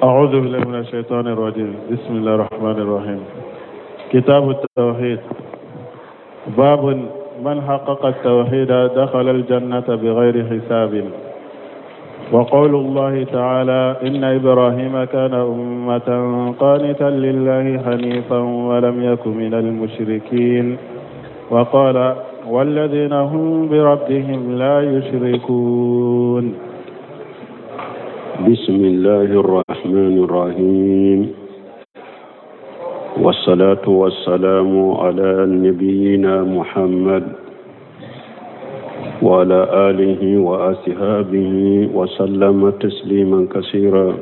أعوذ بالله من الشيطان الرجيم بسم الله الرحمن الرحيم كتاب التوحيد باب من حقق التوحيد دخل الجنة بغير حساب وقول الله تعالى إن إبراهيم كان أمة قانتا لله حنيفا ولم يك من المشركين وقال والذين هم بربهم لا يشركون بسم الله الرحمن الرحيم والصلاة والسلام على نبينا محمد وعلى آله وأصحابه وسلم تسليما كثيرا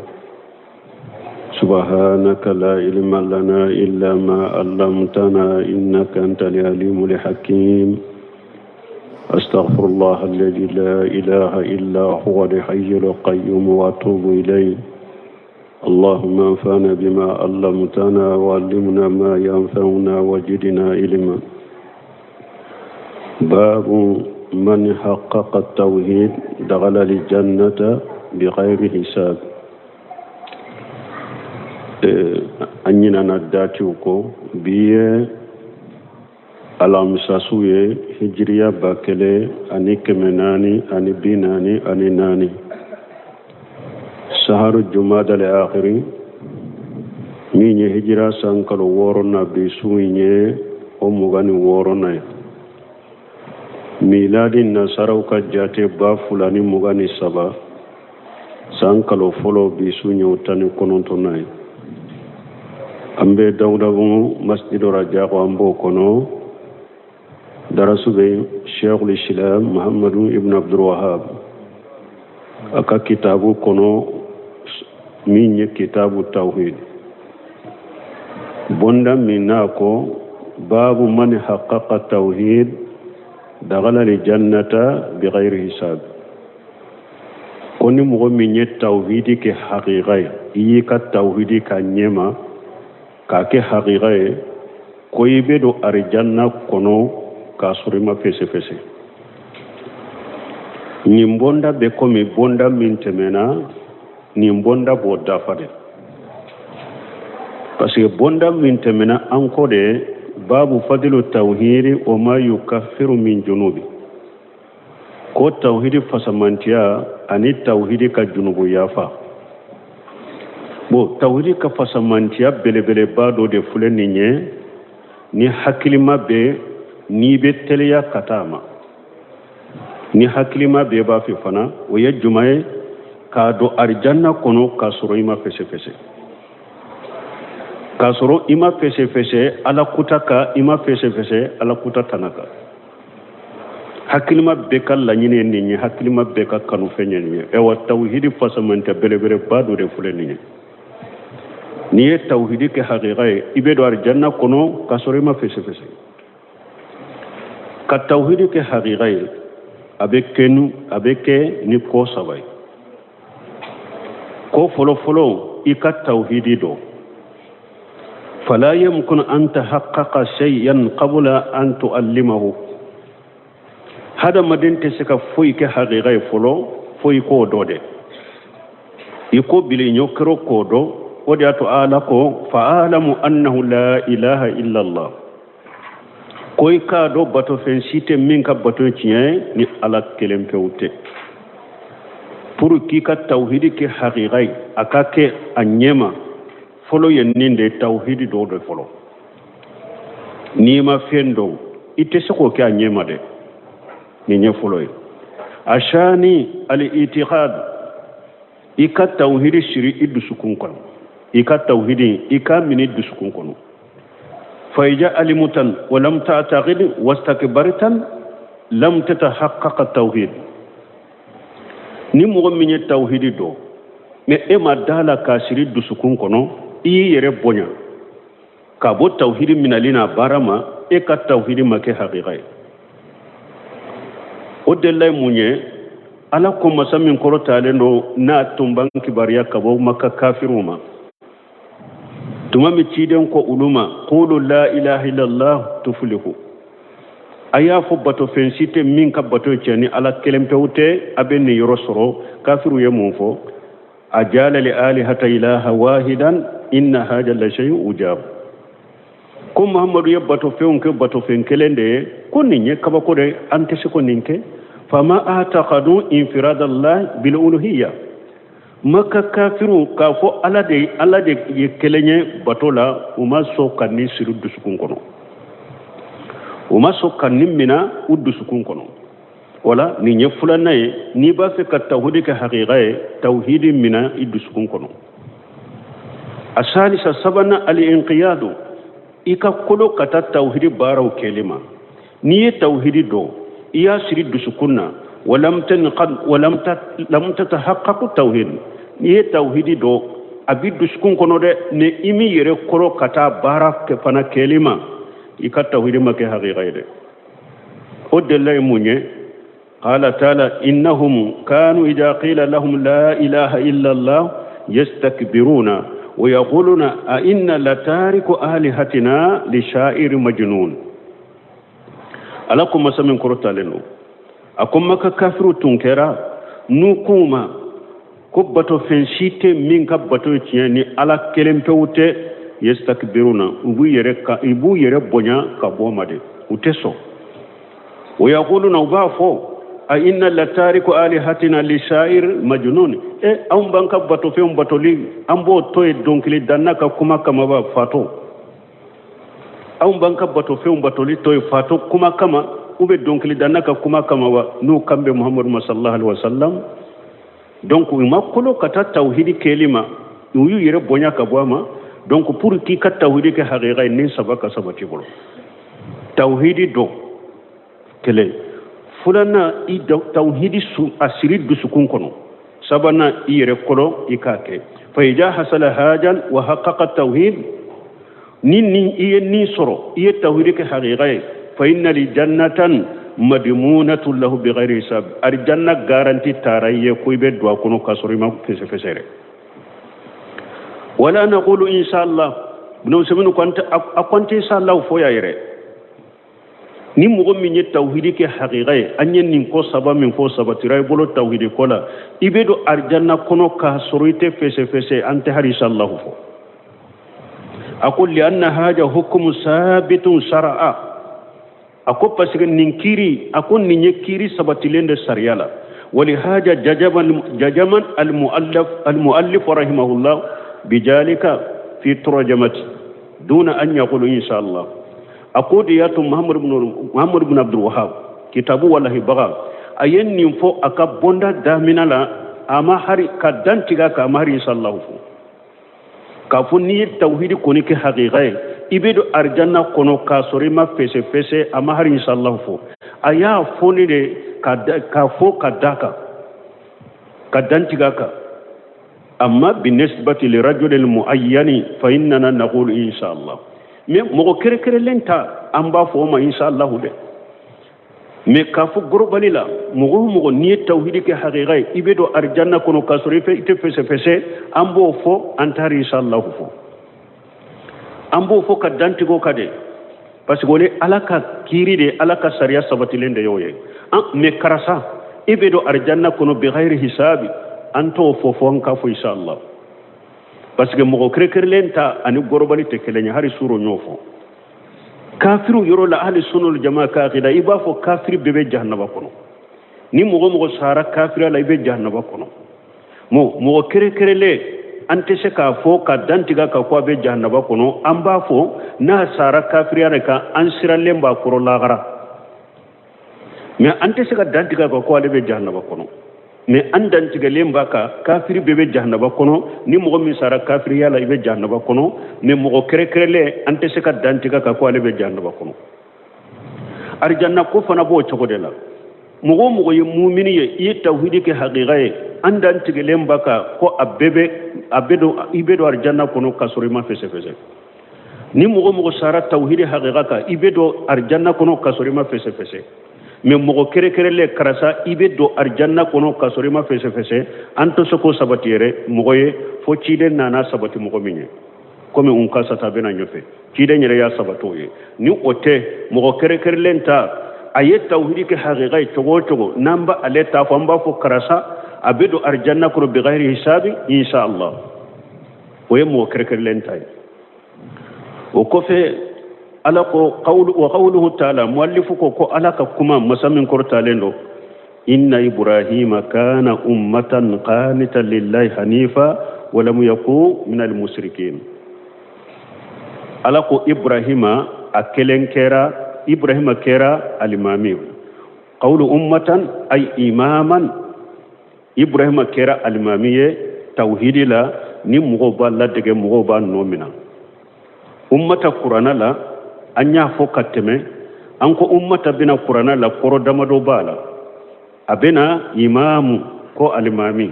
سبحانك لا علم لنا إلا ما علمتنا إنك أنت العليم الحكيم أستغفر الله الذي لا إله إلا هو الحي القيوم وأتوب إليه اللهم انفعنا بما علمتنا وعلمنا ما ينفعنا وجدنا علما باب من حقق التوحيد دخل الجنة بغير حساب an ɲinana datiw kɔ bi ye alamisasu ye hijiriya 1444 saharu jumadal akhiri min ye hijira san kalo wɔɔrɔnan bi su in ye o 26nan ye miladi nasaraw ka jate 2023 san kalo fɔlɔ bi su ye o 19nan ye an bɛ dawudabugu masjidu rajako an b'o kɔnɔ darasu bɛ sheikhul islam muhammadu ibn abdul wahab a ka kitabu kɔnɔ min ye kitabu tawhid bonda min n'a ko babu man haqqaqa tawhid dagala jannata bighayri hisab ko ni mɔgɔ min ye tawhidi kɛ haqiqa ye i y'i ka tawhidi k'a ɲɛma k'a kɛ haqiqa ye ko i bɛ don arijanna kɔnɔ k'a sɔrɔ i ma fɛsɛfɛsɛ nin bonda bɛ komi bonda min tɛmɛna nin bonda b'o dafa de parce que bonda min tɛmɛna an ko de babu fadilu tawhidi wa ma yukaffiru min junubi ko tawhidi fasamantiya ani tawhidi ka junubu yafa bon tawhidi ka fasamantiya belebeleba dɔ de filɛ nin ye ni hakilima bɛ n'i bɛ teliya ka taa a ma ni hakilima bɛɛ b'a fɛ fana o ye jumɛn ye k'a don arijanna kɔnɔ k'a sɔrɔ i ma fɛsɛfɛsɛ k'a sɔrɔ i ma fɛsɛfɛsɛ ala kuta kan i ma fɛsɛfɛsɛ ala kuta tana kan hakilima bɛɛ ka laɲini ye nin ye hakilima bɛɛ ka kanufɛn ye nin ye ayiwa tawhidi fasamantɛ belebeleba dɔ de filɛ nin ye n'i ye tawhidi kɛ hakika ye i bɛ don arijanna kɔnɔ k'a sɔrɔ i ma fɛsɛfɛsɛ ka tawhidi kɛ hakika ye a bɛ kɛ ni a bɛ kɛ ni ko saba ye ko fɔlɔfɔlɔ i ka tawhidi dɔn fala yumkin an tahaqqaqa shay'an qabla an tu'allimahu hadamaden tɛ se ka foyi kɛ hakika ye fɔlɔ fo i k'o dɔn dɛ i ko bili ɲɔkɛrɔ k'o dɔn o de y'a to ala ko fa'alamu annahu la ilaha illallah ko i k'a dɔn batofɛn si tɛ min ka bato ye tiɲɛ ye ni ala kelen pewu tɛ pour k'i ka tawhidi kɛ hakika ye a ka kɛ a ɲɛma fɔlɔ ye nin de ye tawhidi dɔn de fɔlɔ n'i ma fɛn dɔn i tɛ se k'o kɛ a ɲɛma dɛ nin ye fɔlɔ ye asani al-itiqad i ka tawhidi siri i dusukun kɔnɔ i ka tawhidi i k'a minɛ i dusukun kɔnɔ fa iza alimtan wa lam ta'taqid wastakbartan lam tatahaqqaq tawhid ni mɔgɔ min ye tawhidi dɔn mais e ma da la k'a siri dusukun kɔnɔ i y'i yɛrɛ bonya ka bɔ tawhidi minɛli n'a baara ma e ka tawhidi ma kɛ hakika ye o delila ye mun ye ala ko masa min kɔrɔtalen don n'a tun b'an kibaruya ka bɔ maka kafiriw ma tuma min ciden ko olu ma qulu la ilaha illallah tuflihu a y'a fɔ batofɛn si tɛ min ka bato ye tiɲɛ ni ala kelen pewu tɛ a bɛ niyɔrɔ sɔrɔ kafiriw ye mun fɔ Ajala li alihata ilaha wahidan inna haja la shay'un ujab. Ko Muhammadu ye batofɛnw kɛ batofɛn kelen de ye, ko nin ye kabako de ye, an tɛ se ko nin kɛ. Fama ataqadu infiradallah bil uluhiyya. Maka kafiriw k'a fɔ Ala de ye kelen ye bato la, u ma sɔn ka nin siri dusukun kɔnɔ, u ma sɔn ka nin mina u dusukun kɔnɔ. Wala nin ye filanan ye. N'i b'a fɛ ka tawhidi kɛ hakika ye, tawhidi mina i dusukun kɔnɔ. A salisa, sabanan, al-inqiyadu, i ka kolo ka taa tawhidi baaraw kɛli ma. N'i ye tawhidi dɔn, i y'a siri dusukun na, walam tanqad walam lam tatahaqqaq tawhid. N'i ye tawhidi dɔn, a b'i dusukun kɔnɔ dɛ, ni i m'i yɛrɛ kolo ka taa baara kɛ fana kɛli ma, i ka tawhidi ma kɛ hakika ye dɛ. O delila ye mun ye? Qala taala innahum kanu idha qila lahum la ilaha illa allah yastakbiruna wa yaquluna a inna latariku alihatina li sha'iri majnun. Ala ko masa min kɔrɔtalen don, a ko Maka kafiru tun kɛra n'u k'u ma ko batofɛn si tɛ min ka bato ye tiɲɛ ni Ala kelen pewu tɛ, yastakbiruna, u b'u yɛrɛ bonya ka bɔ ma de, u tɛ sɔn. Wa yaquluna, u b'a fɔ a inna latariku alihatina li sha'ir majnun. E, anw b'an ka batofɛnw batoli, an b'o to yen dɔnkili danna ka kuma kama ba fatɔ? Anw b'an ka batofɛnw batoli to yen fatɔ kuma kama, u bɛ dɔnkili danna ka kuma kama wa? N'u kan bɛ Muhammadu ma sallallahu alaihi wasallam. Donc u ma kolo ka taa tawhidi kɛli ma, u y'u yɛrɛ bonya ka bɔ a ma. Donc pour k'i ka tawhidi kɛ hakika ye, nin saba ka sabati bolo. Tawhidi dɔn kelen, filanan i tawhidi su a siri dusukun kɔnɔ, sabanan i yɛrɛ kɔrɔ i k'a kɛ. Fa ija hasala hajan wa haqqaqa tawhid, ni i ye nin sɔrɔ, i ye tawhidi kɛ hakika ye, fa inna li jannatan madmunatu lahu bighairi hisab. Aljanna garanti taara i ye ko i bɛ don a kɔnɔ k'a sɔrɔ i ma fɛsɛfɛsɛ yɛrɛ. Wala naqulu inshallah, Ibn Usaymin ko a ko an tɛ inshallah fɔ ya yɛrɛ. Ni mɔgɔ min ye tawhidi kɛ hakika ye, an ye nin ko saba min fɔ sabatira i bolo tawhidi ko la, i bɛ don aljanna kɔnɔ k'a sɔrɔ i tɛ fɛsɛfɛsɛ, an tɛ hali inshallah fɔ. A ko lianna haja hukumu sabitun shar'a, a ko parce que nin kiiri, a ko nin ye kiiri sabatilen de sariya la. Wali haja jajaman almuallif rahimahullah bijalika fi turjamati duna an yaqulu inshallah. A ko de y'a to Muhammad ibn Abdul Wahhab kitabu wallahi baga a ye nin fɔ a ka bonda damina la, a ma hari ka dantigɛ ka a ma hari inshallah fɔ, k'a fɔ n'i ye tawhidi kɔni kɛ hakika ye, i bɛ don arijanna kɔnɔ k'a sɔrɔ i ma fɛsɛfɛsɛ, a ma hari inshallah fɔ. A y'a fɔ ne de k'a fɔ ka da kan, ka dantigɛ a kan. Amma binisbati li rajulil muayyani fa innana naqulu inshallah. Mais mɔgɔ kɛrɛkɛrɛlen ta, an b'a fɔ o ma inshallah dɛ. Mais k'a fɔ gorobali la, mɔgɔ o mɔgɔ n'i ye tawhidi kɛ hakika ye, i bɛ don arijanna kɔnɔ k'a sɔrɔ i tɛ fɛsɛfɛsɛ, an b'o fɔ, an t'a inshallah fɔ. An b'o fɔ ka dantigɛ o kan de, parce que o ye Ala ka kiiri de ye, Ala ka sariya sabatilen de y'o ye. An mais karisa, i bɛ don arijanna kɔnɔ bighayri hisabi, an t'o fɔ fɔ an k'a fɔ inshallah, parce que mɔgɔ kɛrɛkɛrɛlen ta ani gorobali tɛ kelen ye. Hali suro y'o fɔ kafiriw yɔrɔ la, hali sunul jama ka akida, i b'a fɔ kafiri bɛɛ bɛ jahanaba kɔnɔ. Ni mɔgɔ mɔgɔ sara kafiriya la, i bɛ jahanaba kɔnɔ. Mɔgɔ kɛrɛkɛrɛlen, an tɛ se k'a fɔ ka dantigɛ ka ko a bɛ jahanaba kɔnɔ. An b'a fɔ n'a sara kafiriya de kan, an siralen b'a kɔrɔ lahara, mais an tɛ se ka dantigɛ ka ko ale bɛ jahanaba kɔnɔ. Mais an dantigɛlen b'a kan kafiri bɛɛ bɛ jahanaba kɔnɔ. Ni mɔgɔ min sara kafiriya la, i bɛ jahanaba kɔnɔ. Mais mɔgɔ kɛrɛkɛrɛlen, an tɛ se ka dantigɛ ka ko ale bɛ jahanaba kɔnɔ. Arijanna ko fana b'o cogo de la. Mɔgɔ o mɔgɔ ye mumini ye, i ye tawhidi kɛ hakika ye, an dantigɛlen b'a kan ko a bɛɛ bɛ, a bɛ don, i bɛ don arijanna kɔnɔ k'a sɔrɔ i ma fɛsɛfɛsɛ. Ni mɔgɔ mɔgɔ sara tawhidi hakika kan, i bɛ don arijanna kɔnɔ k'a sɔrɔ i ma fɛsɛfɛsɛ. Mais mɔgɔ kɛrɛkɛrɛlen, karisa, i bɛ don arijanna kɔnɔ k'a sɔrɔ i ma fɛsɛfɛsɛ, an tɛ se k'o sabati yɛrɛ mɔgɔ ye fo ciden nana sabati mɔgɔ min ye, komi n ka sata bɛna ɲɛfɛ, ciden yɛrɛ y'a sabati o ye. Ni o tɛ, mɔgɔ kɛrɛkɛrɛlen ta, a ye tawhidi kɛ hakika ye cogo o cogo, n'an b'a ale ta fɔ, an b'a fɔ karisa A bɛ don arijanna kɔnɔ bigayiri hisabi insha Allah. O ye mɔgɔ kɛrɛkɛrɛlen ta ye. O kɔfɛ, Ala ko wa qawluhu taala, muallifu ko ko Ala ka kuma, masa min kɔrɔtalen don: inna Ibrahima kana ummatan qanitan lillahi hanifa wa lam yaku minal musrikin. Ala ko Ibrahima a kelen kɛra, Ibrahima kɛra alimami. Qawlu ummatan ay imaman, Ibrahima kɛra alimami ye tawhidi la, ni mɔgɔw b'a ladege, mɔgɔw b'a nɔ minɛ. Ummata kurana la, an y'a fɔ ka tɛmɛ, an ko ummata bɛna kurana la, kɔrɔ damadɔ b'a la. A bɛna imamu, ko alimami,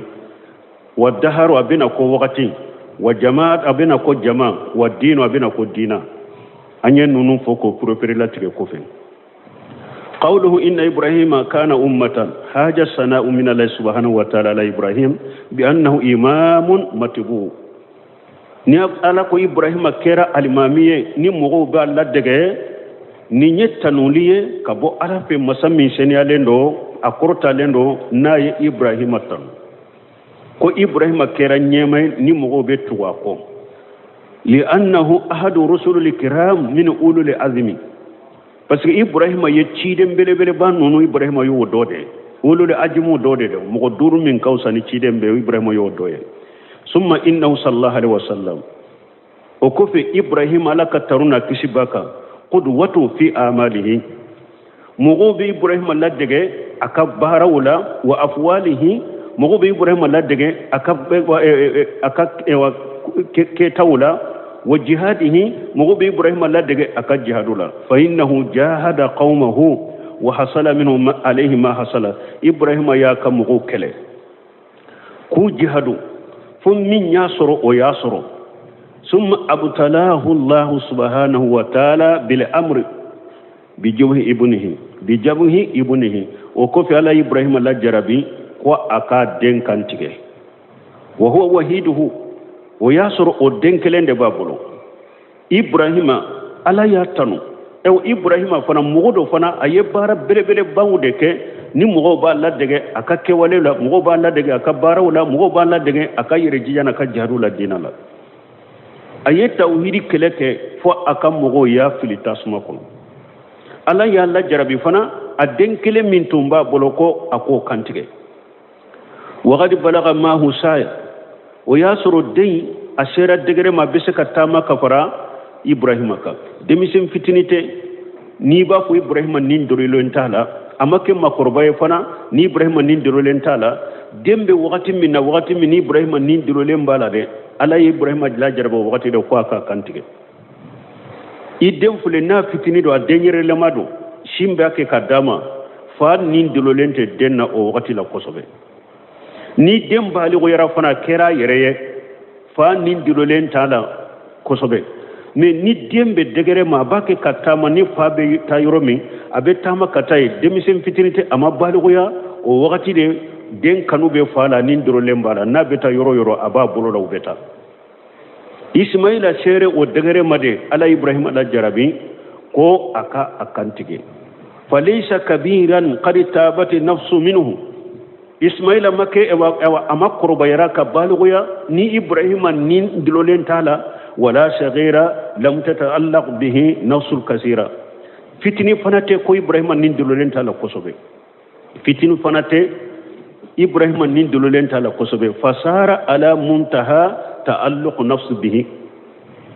wa daharu, a bɛna ko wagati, wa jama, a bɛna ko jama, wa diinu, a bɛna ko diina. An ye ninnu fɔ k'o purepere latigɛ kɔfɛ. Qawluhu inna Ibrahima kana ummatan, haja sana'u min Allah subhanahu wa ta'ala ala Ibrahim bi annahu imamun matibu. Ni Ala ko Ibrahima kɛra alimami ye ni mɔgɔw b'a ladege, nin ye tanuli ye ka bɔ Ala fɛ, masa min seniyalen don, a kɔrɔtalen don, n'a ye Ibrahima tanu ko Ibrahima kɛra ɲɛma ye ni mɔgɔw bɛ tugu a kɔ. Li'annahu ahadu rusulil kiram min ulul azmi, parce que Ibrahima ye ciden belebeleba ninnu, Ibrahima y'o dɔ de ye, ulul azimu dɔ de don, mɔgɔ duuru min ka fisa ni ciden bɛɛ, Ibrahima y'o dɔ ye. Summa innahu sallallahu alaihi wasallam, o kɔfɛ Ibrahima, Ala ka tanu n'a kisi b'a kan, qudwatu fi amalihi, mɔgɔw bɛ Ibrahima ladege a ka baaraw la, wa afwalihi, mɔgɔw bɛ Ibrahima ladege a ka kɛtaw la, wa jihadihi, mɔgɔw bɛ Ibrahima ladege a ka jihadu la. Fa innahu jahada qaumahu wa hasala minhu alayhi ma hasala. Ibrahima y'a ka mɔgɔw kɛlɛ k'u jihadu fo min y'a sɔrɔ, o y'a sɔrɔ. Summa abtalahu Allahu subhanahu wa ta'ala bil amri bi jabhi ibnihi. O kɔfɛ, Ala Ibrahima lajarabi ko a k'a den kan tigɛ, wa huwa wahiduhu, o y'a sɔrɔ o den kelen de b'a bolo. Ibrahima, Ala y'a tanu. Ɛwɔ, Ibrahima fana mɔgɔ dɔ fana, a ye baara belebelebaw de kɛ ni mɔgɔw b'a ladege a ka kɛwale la, mɔgɔw b'a ladege a ka baaraw la, mɔgɔw b'a ladege a ka yɛrɛjija n'a ka jihadu la diinɛ la. A ye tawhidi kɛlɛ kɛ fo a ka mɔgɔw y'a fili tasuma kɔnɔ. Ala y'a lajarabi fana, a den kelen min tun b'a bolo, ko a k'o kantigɛ. Wagati balaga maahu saya, o y'a sɔrɔ den a sera degré ma, a bɛ se ka taama ka fara Ibrahima kan. Denmisɛn fitini tɛ n'i b'a fɔ Ibrahima nin dorilen t'a la, a ma kɛ makɔrɔba ye fana ni Ibrahima nin dorolen t'a la. Den bɛ wagati min na, wagati min ni Ibrahima nin dorolen b'a la dɛ, Ala ye Ibrahima lajarabi o wagati de ko a k'a kantigɛ. I den filɛ, n'a fitini don, a den yɛrɛlama don, sin b'a kɛ ka d'a ma, fa nin dololen tɛ den na o wagati la kosɛbɛ. Ni den baliguyara fana, a kɛra a yɛrɛ ye, fa nin dololen t'a la kosɛbɛ. Mais ni den bɛ degré ma, a b'a kɛ ka taama, ni fa bɛ taa yɔrɔ min, a bɛ taama ka taa yen. Denmisɛn fitini tɛ, a ma balikuya, o wagati de den kanu bɛ fa la, ni dorolen b'a la, n'a bɛ taa yɔrɔ yɔrɔ, a b'a bolo la, u bɛ taa. Ismaila sere o degré ma de, Ala Ibrahima la jarabi ko a ka a kantigɛ. Falaysa kabiran qad tabati nafsu minhu, Ismaila ma kɛ, a ma kɔrɔbayara ka balikuya ni Ibrahima ni dulolen t'a la, wala sagira lam tata'allaq bihi nafsul kasira. Fitini fana tɛ ko Ibrahima ni dulolen t'a la kosɛbɛ, fitini fana tɛ, Ibrahima ni dololen t'a la kosɛbɛ. Fasara ala muntaha ta'alluq nafs bihi,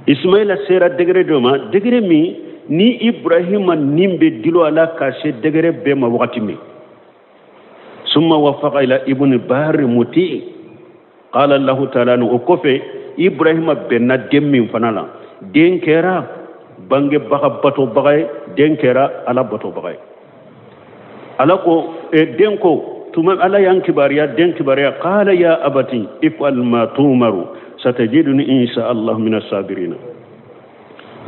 Ismaila sera degré dɔ ma, degré min ni Ibrahima nin bɛ dilo a la ka se degré bɛɛ ma wagati min. Summa wafaqa ila ibni bari muti qala Allahu ta'ala. O kɔfɛ, Ibrahima bɛnna den min fana la, den kɛra bangebaga batobaga ye, den kɛra Ala batobaga ye. Ala ko den ko tuma, Ala y'an kibaruya, den kibaruya: qala ya abati if'al ma tumaru satajiduni insha Allah min asabirina.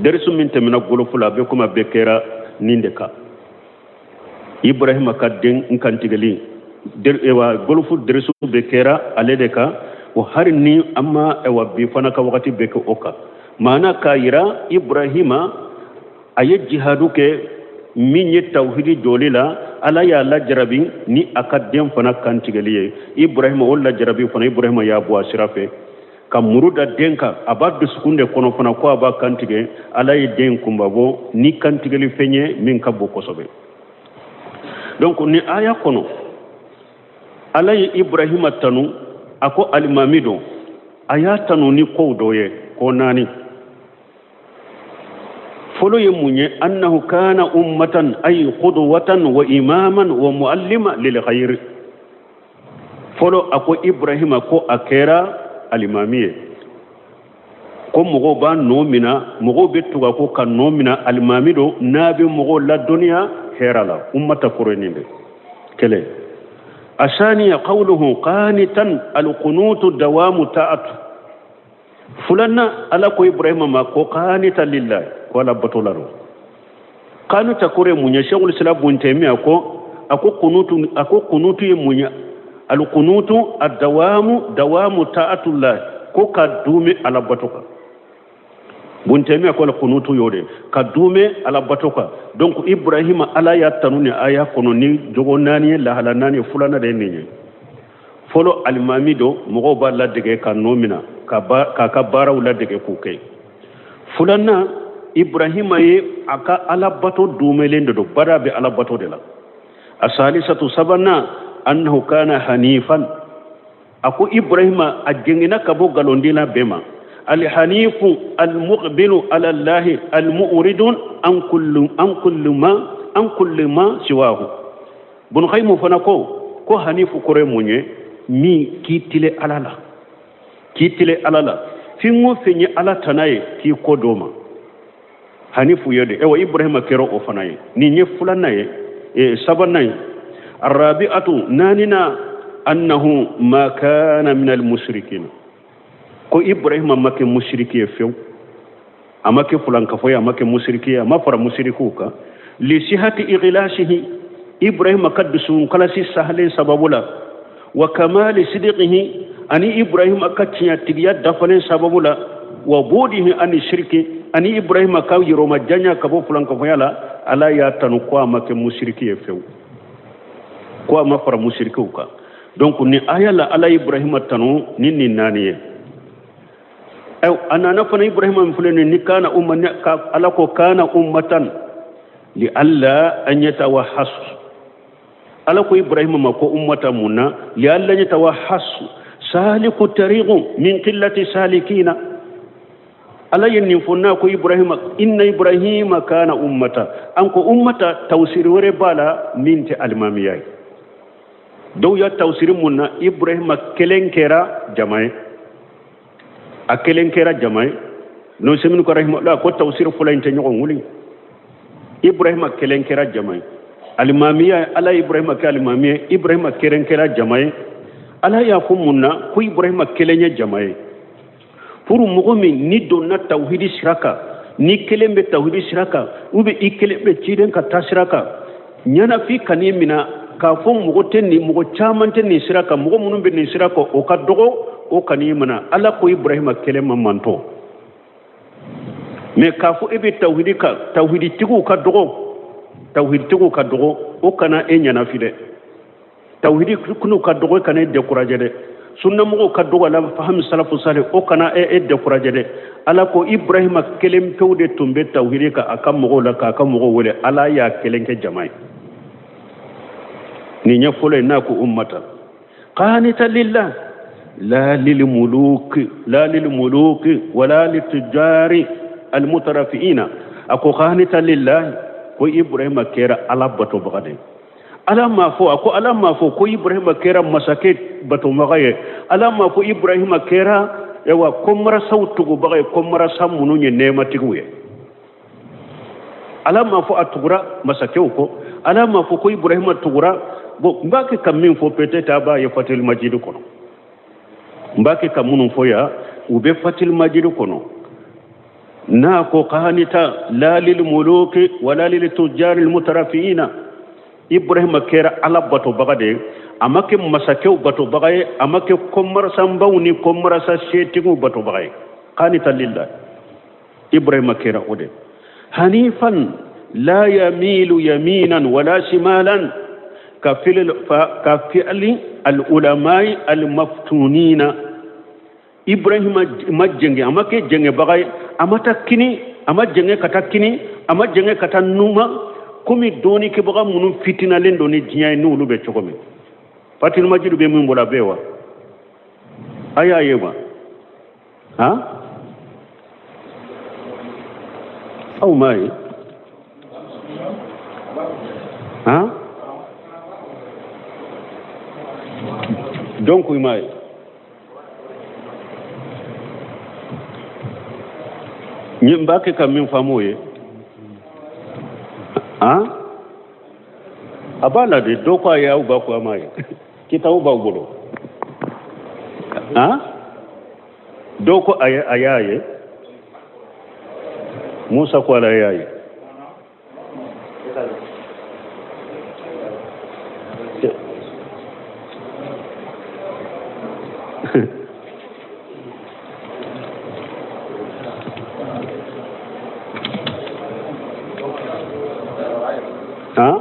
Darisu min tɛmɛna golofu la, a bɛ komi a bɛɛ kɛra nin de kan, Ibrahima ka den kantigɛli wa golofu darisu bɛɛ kɛra ale de kan. O hari ni an ma wa bi fana ka wagati bɛɛ kɛ o kan, maana k'a yira Ibrahima a ye jihadu kɛ. Min ye tawhidi jɔli la, Ala y'a lajarabi ni a ka den fana kantigɛli ye. Ibrahima, o lajarabi fana, Ibrahima y'a bɔ a sira fɛ ka muru da den kan. A b'a dusukun de kɔnɔ fana ko a b'a kantigɛ. Ala ye den kunbabɔ ni kantigɛli fɛn ye min ka bon kosɛbɛ. Donc ni aya kɔnɔ, Ala ye Ibrahima tanu, a ko alimami don. A y'a tanu ni kow dɔ ye, ko naani. Fɔlɔ ye mun ye? Annahu kana ummatan, ay qudwatan wa imaman wa muallima lil khayr. Fɔlɔ, a ko Ibrahima ko a kɛra alimami ye, ko mɔgɔw b'a nɔ mina, mɔgɔw bɛ tugu a kɔ ka nɔ mina. Alimami don n'a bɛ mɔgɔw ladɔnniya hɛrɛ la. Ummata kɔrɔ ye nin de kelen. Asaniya qawluhu qanitan, alqunutu dawamu ta'atu. Filanan, Ala ko Ibrahima ma ko qanita lillahi, ko Ala bato la don. Qanuta kɔrɔ ye mun ye? Sheikhul Islam Ibn Taymiya ko, a ko kunutu ye mun ye? Alkunutu adawamu, dawamu ta'atullah, ko ka dume Ala bato kan. Ibn Taymiya ko alkunutu y'o de, ka dume Ala bato kan. Donc Ibrahima, Ala y'a tanu ni aya kɔnɔ ni jogo naani ye, lahala naani ye. Filanan de ye nin ye. Fɔlɔ, alimami don, mɔgɔw b'a ladege ka nɔ mina, k'a ka baaraw ladege k'u kɛ. Filanan, Ibrahima ye a ka Ala bato dumelen de don, baara bɛ Ala bato de la. Asalisatu, sabanan, annahu kana hanifan. A ko Ibrahima a jengina ka bɔ galondina bɛɛ ma. Alhanifu almuqbilu ala Llahi almu'ridun an kullu ma siwahu. Bun Qayyim fana ko hanifu kɔrɔ ye mun ye? Min k'i tile Ala la, k'i tile Ala la, fɛn o fɛn ye Ala tana ye, k'i kɔ d'o ma, hanifu ye de. Ewa, Ibrahima kɛra o fana ye. Nin ye filanan ye, sabanan ye. Arabi'atu, naanina, annahu ma kana min almushrikina, ko Ibrahima ma kɛ musiriki ye fewu. A ma kɛ fulankafo ye, a ma kɛ musiriki ye, a ma fara musirikiw kan. Lisihati ikhlasihi, Ibrahima ka dusukun kalasi sahalen sababu la, wa kamali sidiqihi, ani Ibrahima ka tiɲɛtigiya dafalen sababu la, wa budihi ani shiriki, ani Ibrahima ka yɔrɔma janya ka bɔ fulankafoya la. Ala y'a tanu ko a ma kɛ musiriki ye fewu, ko a ma fara musirikiw kan. Donc ni aya la, Ala Ibrahima tanu ni nin naani ye. A nana fana, Ibrahima min filɛ nin ni kana umma, ka Ala ko kana ummatan li alla an yatawahhasu. Ala ko Ibrahima ma ko ummata mun na? Li alla yatawahhasu saliku tariqu min qillati salikina. Ala ye nin fɔ n'a ko Ibrahima, inna Ibrahima kana ummata. An ko ummata, tawsiri wɛrɛ b'a la min tɛ alimamiya ye. Dɔw y'a tawsiri mun na? Ibrahima kelen kɛra jama ye, a kelen kɛra jama ye. N'o seminu ko rahimahullah ko tawsiri fɔlɔ in tɛ ɲɔgɔn wuli. Ibrahima kelen kɛra jama ye, alimamiya, Ala ye Ibrahima kɛ alimami ye. Ibrahima kelen kɛra jama ye. Ala y'a fɔ mun na ko Ibrahima kelen ye jama ye? Pour mɔgɔ min ni donna tawhidi sira kan, ni kelen bɛ tawhidi sira kan, ou bien i kelen bɛ ciden ka taa sira kan, ɲɛnafin kan'i mina k'a fɔ mɔgɔ tɛ nin, mɔgɔ caman tɛ nin sira kan, mɔgɔ minnu bɛ nin sira kan, o ka dɔgɔ, o kan'i mina. Ala ko Ibrahima kelen ma mantɔ. Mais k'a fɔ e bɛ tawhidi kan, tawhiditigiw ka dɔgɔ, tawhiditigiw ka dɔgɔ, o kana e ɲɛnafi dɛ. Tawhidi kunu ka dɔgɔ, e kana e décourager dɛ. Sunnamɔgɔw ka dɔgɔ la fahami salafu salih, o kana e décourager dɛ. Ala ko Ibrahima kelen pewu de tun bɛ tawhidi kan a ka mɔgɔw la, k'a ka mɔgɔw wele. Ala y'a kelen kɛ jama ye. Nin ye fɔlɔ ye n'a ko ummata qanita lillah, la lilmuluki, la lilmuluki wala litujari almutarafiina. A ko qanita lillah, ko Ibrahima kɛra Ala batobaga de. Ala m'a fɔ, a ko Ala m'a fɔ ko Ibrahima kɛra masakɛ batobaga ye. Ala m'a fɔ Ibrahima kɛra yawa komarasaw tugubaga ye, komarasa minnu ye nɛɛmatigiw ye. Ala m'a fɔ a tugura masakɛw kɔ. Ala m'a fɔ ko Ibrahima tugura. Bon, n b'a kɛ ka min fɔ, peut-être a b'a ye Fatil Majidi kɔnɔ. N b'a kɛ ka minnu fɔ yan, u bɛ Fatil Majidi kɔnɔ. N'a ko qanita la lil muluki wala lil tujari mutarafiina, Ibrahima kɛra Ala batobaga de ye. A ma kɛ masakɛw batobaga ye, a ma kɛ kɔmarasanbaw ni kɔmarasa setigiw batobaga ye. Qanita lillah, Ibrahima kɛra o de. Hanifan, La yamilu yaminan wala shimalan ka fi'li al-ulamai al-maftunina. Ibrahima ma jɛngɛ, a ma kɛ jɛngɛbaga ye, a ma taa kini, a ma jɛngɛ ka taa kini, a ma jɛngɛ ka taa numa, komi dɔɔnikɛbaga minnu fitinalen don ni diɲɛ ye, n'olu bɛ cogo min. Fatil Majidu bɛ min bolo a bɛ wa? A y'a ye wa? Han? Aw m'a ye? Han? Donc i m'a ye. N b'a kɛ ka min faamu o ye. Han? A b'a la de, dɔw ko a ye, aw b'a ko a m'a ye. Kitabu b'aw bolo. Han? Dɔw ko a ye, a y'a ye. Musa ko ala y'a ye. Han?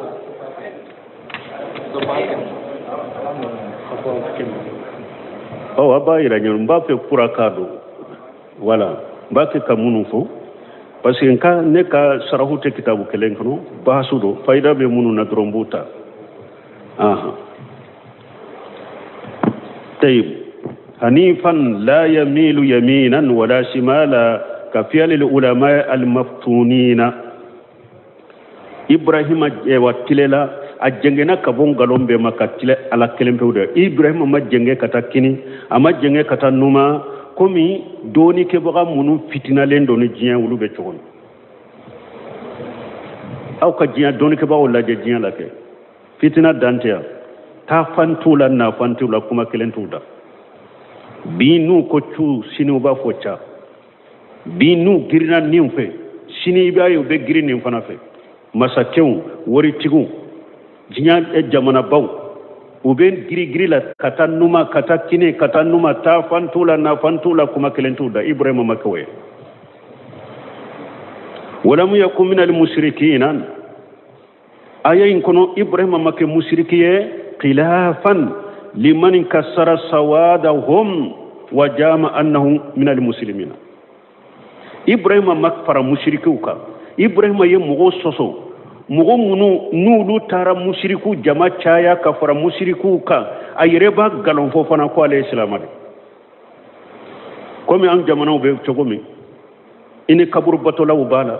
Ɔ, a b'a yira ɲɔgɔn, n b'a fɛ kura k'a don. Voilà, n b'a kɛ ka minnu fɔ parce que n ka ne ka sarahu tɛ kitabu kelen kɔnɔ, bahasu don, fayida bɛ minnu na dɔrɔn n b'u ta. Ahan. Tayib. Hanifan la yamilu yaminan wala shimala ka fi'li ulama al-maftunina. Ibrahima wa tilela a jɛngɛna ka bɔ nkalon bɛɛ ma ka tile Ala kelen pewu de. Ibrahima ma jɛngɛ ka taa kini, a ma jɛngɛ ka taa numa, komi dɔɔnikɛbaga minnu fitinalen don ni diɲɛ olu bɛ cogo min. Aw ka diɲɛ dɔɔnikɛbagaw lajɛ diɲɛ la kɛ fitina dan tɛ yan, taafan t'u la, nafan t'u la, kuma kelen t'u da. Bi n'u ko cu, sini u b'a fɔ ca. Bi n'u girinna nin fɛ, sini i b'a ye u bɛ girin nin fana fɛ. Masakɛw, waritigiw, diɲɛ jamanabaw, u bɛ girigiri la ka taa numa, ka taa kini, ka taa numa, taafan t'u la, nafan t'u la, kuma kelen t'u da. Ibrahima ma kɛ o ye. Walamu yakun minal musirikina. Aya in kɔnɔ Ibrahima ma kɛ musiriki ye, khilafan liman kasara sawadahum wa jama annahum minal muslimina. Ibrahima ma fara musirikiw kan. Ibrahima ye mɔgɔw sɔsɔ, mɔgɔ minnu n'olu taara musirikiw jama caya ka fara musirikiw kan, a yɛrɛ b'a nkalon fɔ fana ko ale ye silamɛ de. Komi an jamanaw bɛ cogo min, i ni kaburu batolaw b'a la,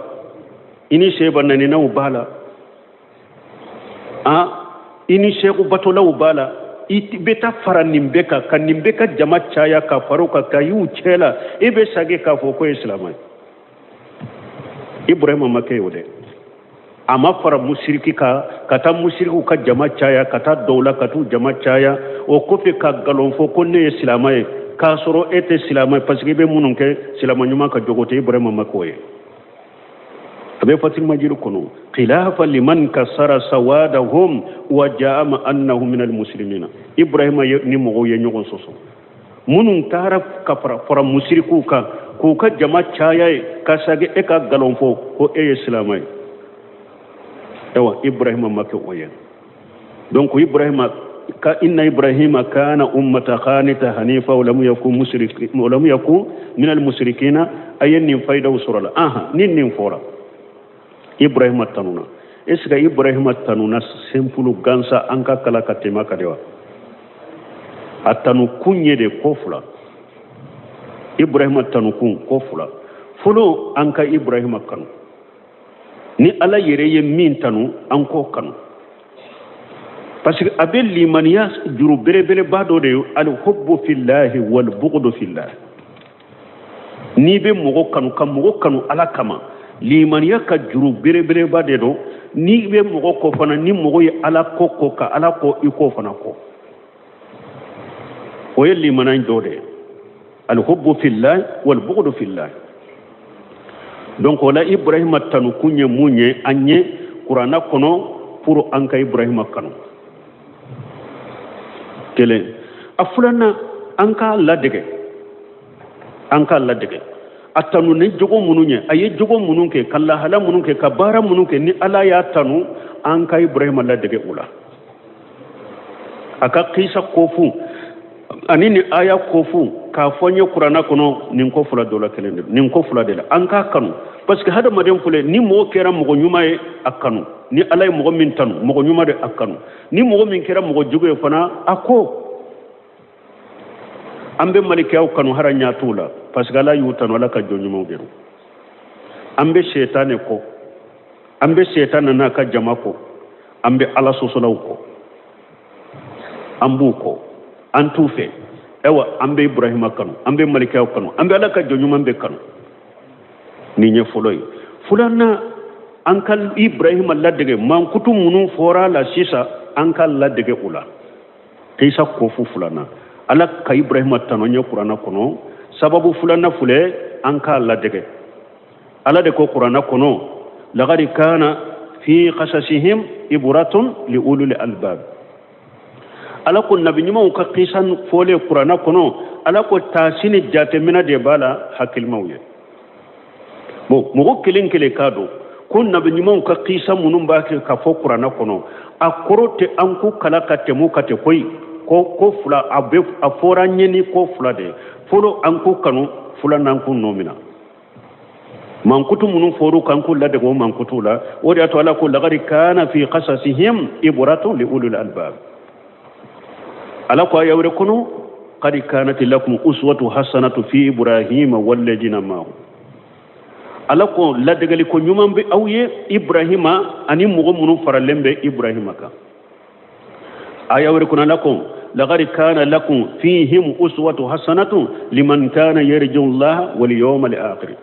i ni seba naninaw b'a la, i ni seku batolaw b'a la, i bɛ taa fara nin bɛɛ kan, ka nin bɛɛ ka jama caya ka fara o kan, ka y'u cɛ la, i bɛ sagi k'a fɔ ko ye silamɛ ye. Ibrahima ma kɛ o dɛ. A ma fara musiriki kan, ka taa musirikiw ka jama caya, ka taa dɔw la ka t'u jama caya, o kɔfɛ ka nkalon fɔ ko ne ye silamɛ ye, k'a sɔrɔ e tɛ silamɛ ye, parce que i bɛ minnu kɛ silamɛ ɲuman ka jogo tɛ. Ibrahima ma k'o ye. A bɛ Fatil Majid kɔnɔ, khilafa liman kasara sawadahum wa ja'ama annahum minal muslimina. Ibrahima ni mɔgɔw ye ɲɔgɔn sɔsɔ, minnu taara ka fara musirikiw kan k'u ka jama caya ye, ka sagi e ka nkalon fɔ ko e ye silamɛ ye. Ayiwa, Ibrahima ma kɛ o ye. Donc Ibrahima ka inna Ibrahima kana ummata qanita hanifa wa lam yakun mushrik wa lam yakun min al mushrikina. A ye nin faydaw sɔrɔ la. Aha, ni nin fɔra, Ibrahima tanuna. Est ce que Ibrahima tanuna simple gansa an ka kala ka tɛmɛ ka de wa? A tanu kun ye de ko fila. Ibrahima tanu kun ko fila. Fɔlɔ, an ka Ibrahima kanu. Ni Ala yɛrɛ ye min tanu, an k'o kanu. Parce que a bɛ limaniya juru belebeleba dɔ de ye, alhubbu fillahi wal bughdu fillahi. N'i bɛ mɔgɔ kanu, ka mɔgɔ kanu Ala kama, limaniya ka juru belebeleba de don. N'i bɛ mɔgɔ kɔ fana, ni mɔgɔ ye Ala ko kɔ, ka Ala kɔ, i k'o fana kɔ. O ye limaniya dɔ de ye, alhubbu fillahi wal bughdu fillahi. Donc o la Ibrahima tanu kun ye mun ye an ye kuranna kɔnɔ pour an ka Ibrahima kanu. Kelen. A filanan, an k'a ladege, an k'a ladege. A tanu ni jogo minnu ye, a ye jogo minnu kɛ, ka lahala minnu kɛ, ka baara minnu kɛ, ni Ala y'a tanu, an ka Ibrahima ladege o la. A ka kisa kofu ani ni aya kofu k'a fɔ n ye kuranna kɔnɔ, nin ko fila dɔ la kelen de, nin ko fila de la an k'a kanu. Parce que hadamaden filɛ, ni mɔgɔ kɛra mɔgɔ ɲuman ye, a kanu. Ni Ala ye mɔgɔ min tanu, mɔgɔ ɲuman de, a kanu. Ni mɔgɔ min kɛra mɔgɔ jugu ye fana, a ko an bɛ malikaw kanu hara ɲa t'u la, parce que Ala y'u tanu, Ala ka jɔn ɲumanw de don. An bɛ sɛtanɛ kɔ, an bɛ sɛtanɛ n'a ka jama kɔ, an bɛ Ala sɔsɔlaw kɔ, an b'u kɔ, an t'u fɛ. Ayiwa, an bɛ Ibrahima kanu, an bɛ malikaw kanu, an bɛ Ala ka jɔn ɲuman bɛɛ kanu. Nin ye fɔlɔ ye. Filanan, an ka Ibrahima ladege mankutu minnu fɔra a la sisan, an ka ladege u la. Kisa kofu filanan, Ala ka Ibrahima tanu ɲɛ kuranna kɔnɔ. Sababu filanan filɛ, an k'a ladege. Ala de ko kuranna kɔnɔ, laqad kana fi qasasihim ibratun li ulul albab. Ala ko nabi ɲumanw ka kisa fɔlen kuranna kɔnɔ, Ala ko taasi ni jateminɛ de b'a la hakilimaw ye. Bon, mɔgɔ kelen kelen k'a dɔn ko nabi ɲumanw ka kisa minnu b'a kɛ ka fɔ kuranna kɔnɔ, a kɔrɔ tɛ an k'u kala ka tɛmɛ ka tɛ koyi. Ko fila a bɛ a fɔra an ye ni ko fila de ye. Fɔlɔ, an k'u kanu. Filanan, an k'u nɔ minɛ. Mankutu minnu fɔr'u kan, k'u ladege o mankutu la. O de y'a to Ala ko laqad kana fi qasasihim ibratun li ulul albab. Ala ko aya wɛrɛ kɔnɔ, qad kanat lakum uswatu hasanatu fi Ibrahima walladina ma'ahu. Ala ko ladegeli ko ɲuman bɛ aw ye Ibrahima ani mɔgɔ minnu faralen bɛ Ibrahima kan. Aya wɛrɛ kɔnɔ, Ala ko laqad kana lakum fihim uswatu hasanatu liman kana yarju Allah wal yawmal akhir.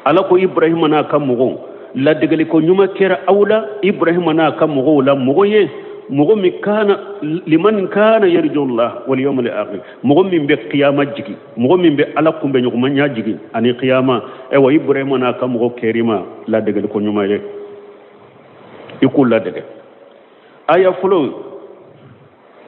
Ala ko Ibrahima n'a ka mɔgɔw, ladegeli ko ɲuman kɛra aw la Ibrahima n'a ka mɔgɔw la, mɔgɔ ye mɔgɔ min kana liman kana yarju Allah wal yawmal akhir, mɔgɔ min bɛ kiyama jigi, mɔgɔ min bɛ Ala kunbɛ ɲɔgɔnmaya jigi ani kiyama. Ayiwa, Ibrahima n'a ka mɔgɔw kɛr'i ma ladegeli ko ɲuman ye, i k'u ladege. Aya fɔlɔ,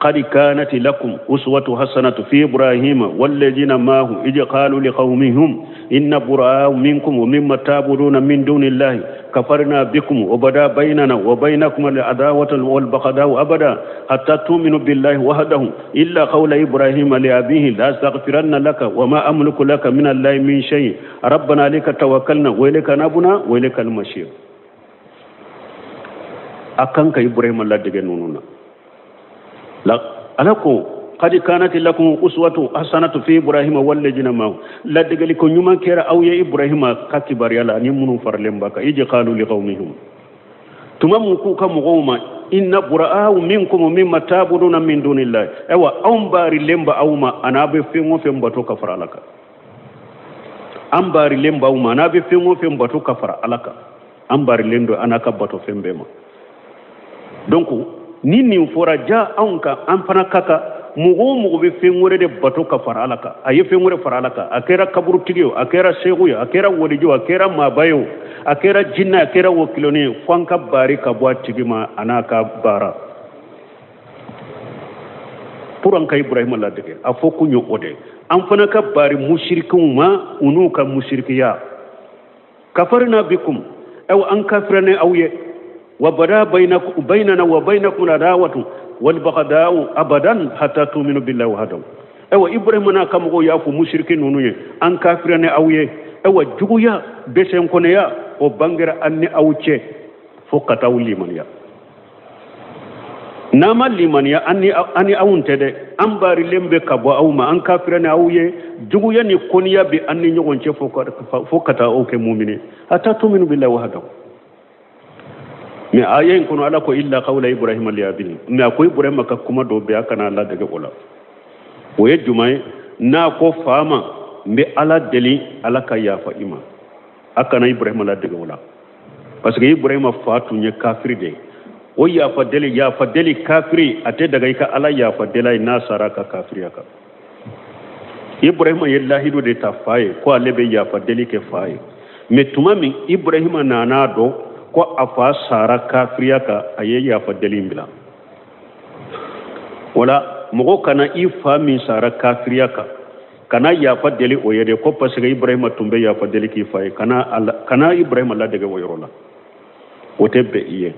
قد كانت لكم أسوة حسنة في إبراهيم والذين معه إذ قالوا لقومهم إن براء منكم ومما تعبدون من دون الله كفرنا بكم وبدا بيننا وبينكم العداوة والبغضاء أبدا حتى تؤمنوا بالله وحده إلا قول إبراهيم لأبيه لا أستغفرن لك وما أملك لك من الله من شيء ربنا عليك توكلنا وإليك نبنا وإليك المصير. أكنك إبراهيم الله دجنوننا la. Ala ko qad kanat lakum uswatu hasanatu fi Ibrahima walladina ma'ahu, ladegeli ko ɲuman kɛra aw ye Ibrahima ka kibaruya la ani minnu faralen b'a kan. Ij qalu liqaumihim, tuma mun k'u ka mɔgɔw ma, inna bura'u minkum mimma ta'buduna min dunillahi. Ayiwa, anw baarilen ba aw ma an'a bɛ fɛn o fɛn bato ka fara Ala kan. An baarilen b'aw ma an'a bɛ fɛn o fɛn bato ka fara Ala kan. An baarilen don an n'a ka bato fɛn bɛɛ ma. Donc ni nin fɔra ja anw kan, an fana ka kan mɔgɔ o mɔgɔ bɛ fɛn wɛrɛ de bato ka fara Ala kan, a ye fɛn wɛrɛ fara Ala kan, a kɛra kaburutigi ye o, a kɛra seku ye, a kɛra waliju ye, a kɛra maaba ye o, a kɛra jinɛ, a kɛra wakiloni ye, fo an ka baari ka bɔ a tigi ma a n'a ka baara, pour an ka Ibrahima ladege. A fɔ kun ye o de, an fana ka baari musirikiw ma u n'u ka musirikiya. Kafarna bikum, aw an kafira ne aw ye, wa bada bainana wa bainakum adawatu wal baghdau abadan hatta tu'minu billahi wahdahu. Ayiwa, Ibrahima n'a ka mɔgɔw y'a fɔ musiriki ninnu ye, an kafira ne aw ye. Ayiwa, juguya bɛsɛnkɔnɛya o bangera an ni aw cɛ fo ka taa aw limaniya. N'an ma limaniya, an ni aw tɛ dɛ, an baarilen bɛ ka bɔ aw ma, an kafira ni aw ye, juguya ni kɔniya bɛ an ni ɲɔgɔn cɛ fo ka taa aw kɛ mumini, hatta tu'minu billahi wahdahu. Mais aya in kɔnɔ, Ala ko illa qawla Ibrahima li abihi. Mais a ko Ibrahima ka kuma dɔ bɛ, a kana ladege o la. O ye jumɛn ye? N'a ko fa ma, n bɛ Ala deli Ala ka yafa i ma, a kana Ibrahima ladege o la, parce que Ibrahima fa tun ye kafiri de ye. O yafa deli, yafa deli kafiri, a tɛ daga i ka Ala yafa deli ye n'a sara ka kafiriya kan. Ibrahima ye lahidu de ta fa ye ko ale bɛ yafa deli kɛ fa ye. Mais tuma min Ibrahima nana dɔn ko a fa sara kafiriya kan, a ye yafa deli in bila. Wala mɔgɔ kana i fa min sara kafiriya kan, Kana yafa deli o ye de ko parce que Ibrahima tun bɛ yafa deli k'i fa ye. Kana Ibrahima ladege o yɔrɔ la, o tɛ bɛn i ye.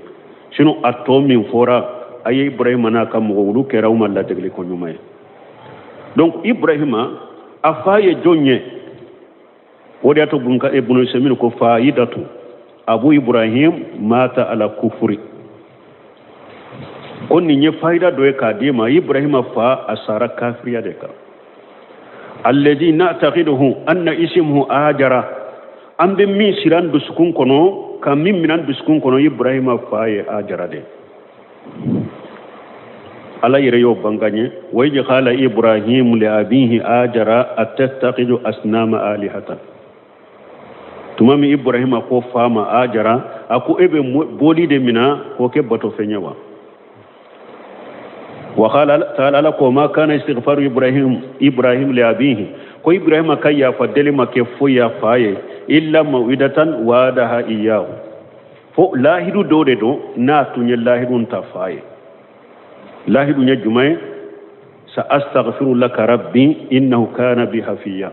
Sinon a tɔ min fɔra a ye Ibrahima n'a ka mɔgɔ, olu kɛra u ma ladegeli ko ɲuman ye. Donc Ibrahima a fa ye jɔn ye? O de y'a to Ibunu Usaymin ko fayidatu Abu Ibrahim mata ala kufuri. Ko nin ye fayida dɔ ye k'a d'i ma, Ibrahima fa a sara kafiriya de kan. Alladhi na'taqiduhu anna ismuhu Ajara, an bɛ min siri an dusukun kɔnɔ, ka min minɛ an dusukun kɔnɔ, Ibrahima fa ye Ajara de. Ala yɛrɛ y'o bange ye, wa idh qala Ibrahim li abihi Ajara atattakhidhu asnama alihatan. Tuma min Ibrahima ko fa ma Ajara, a ko e bɛ boli de mina k'o kɛ batofɛn ye wa? Wa qala ta'ala, ala ko ma kana istighfaru Ibrahim li abihi, ko Ibrahima ka yafa deli ma kɛ foyi y'a fa ye illa mawidatan wa'adaha iyyahu, fo lahidu dɔ de don n'a tun ye lahidu ta fa ye. Lahidu ye jumɛn ye? Sa astaghfiru laka rabbi innahu kana bi hafiya.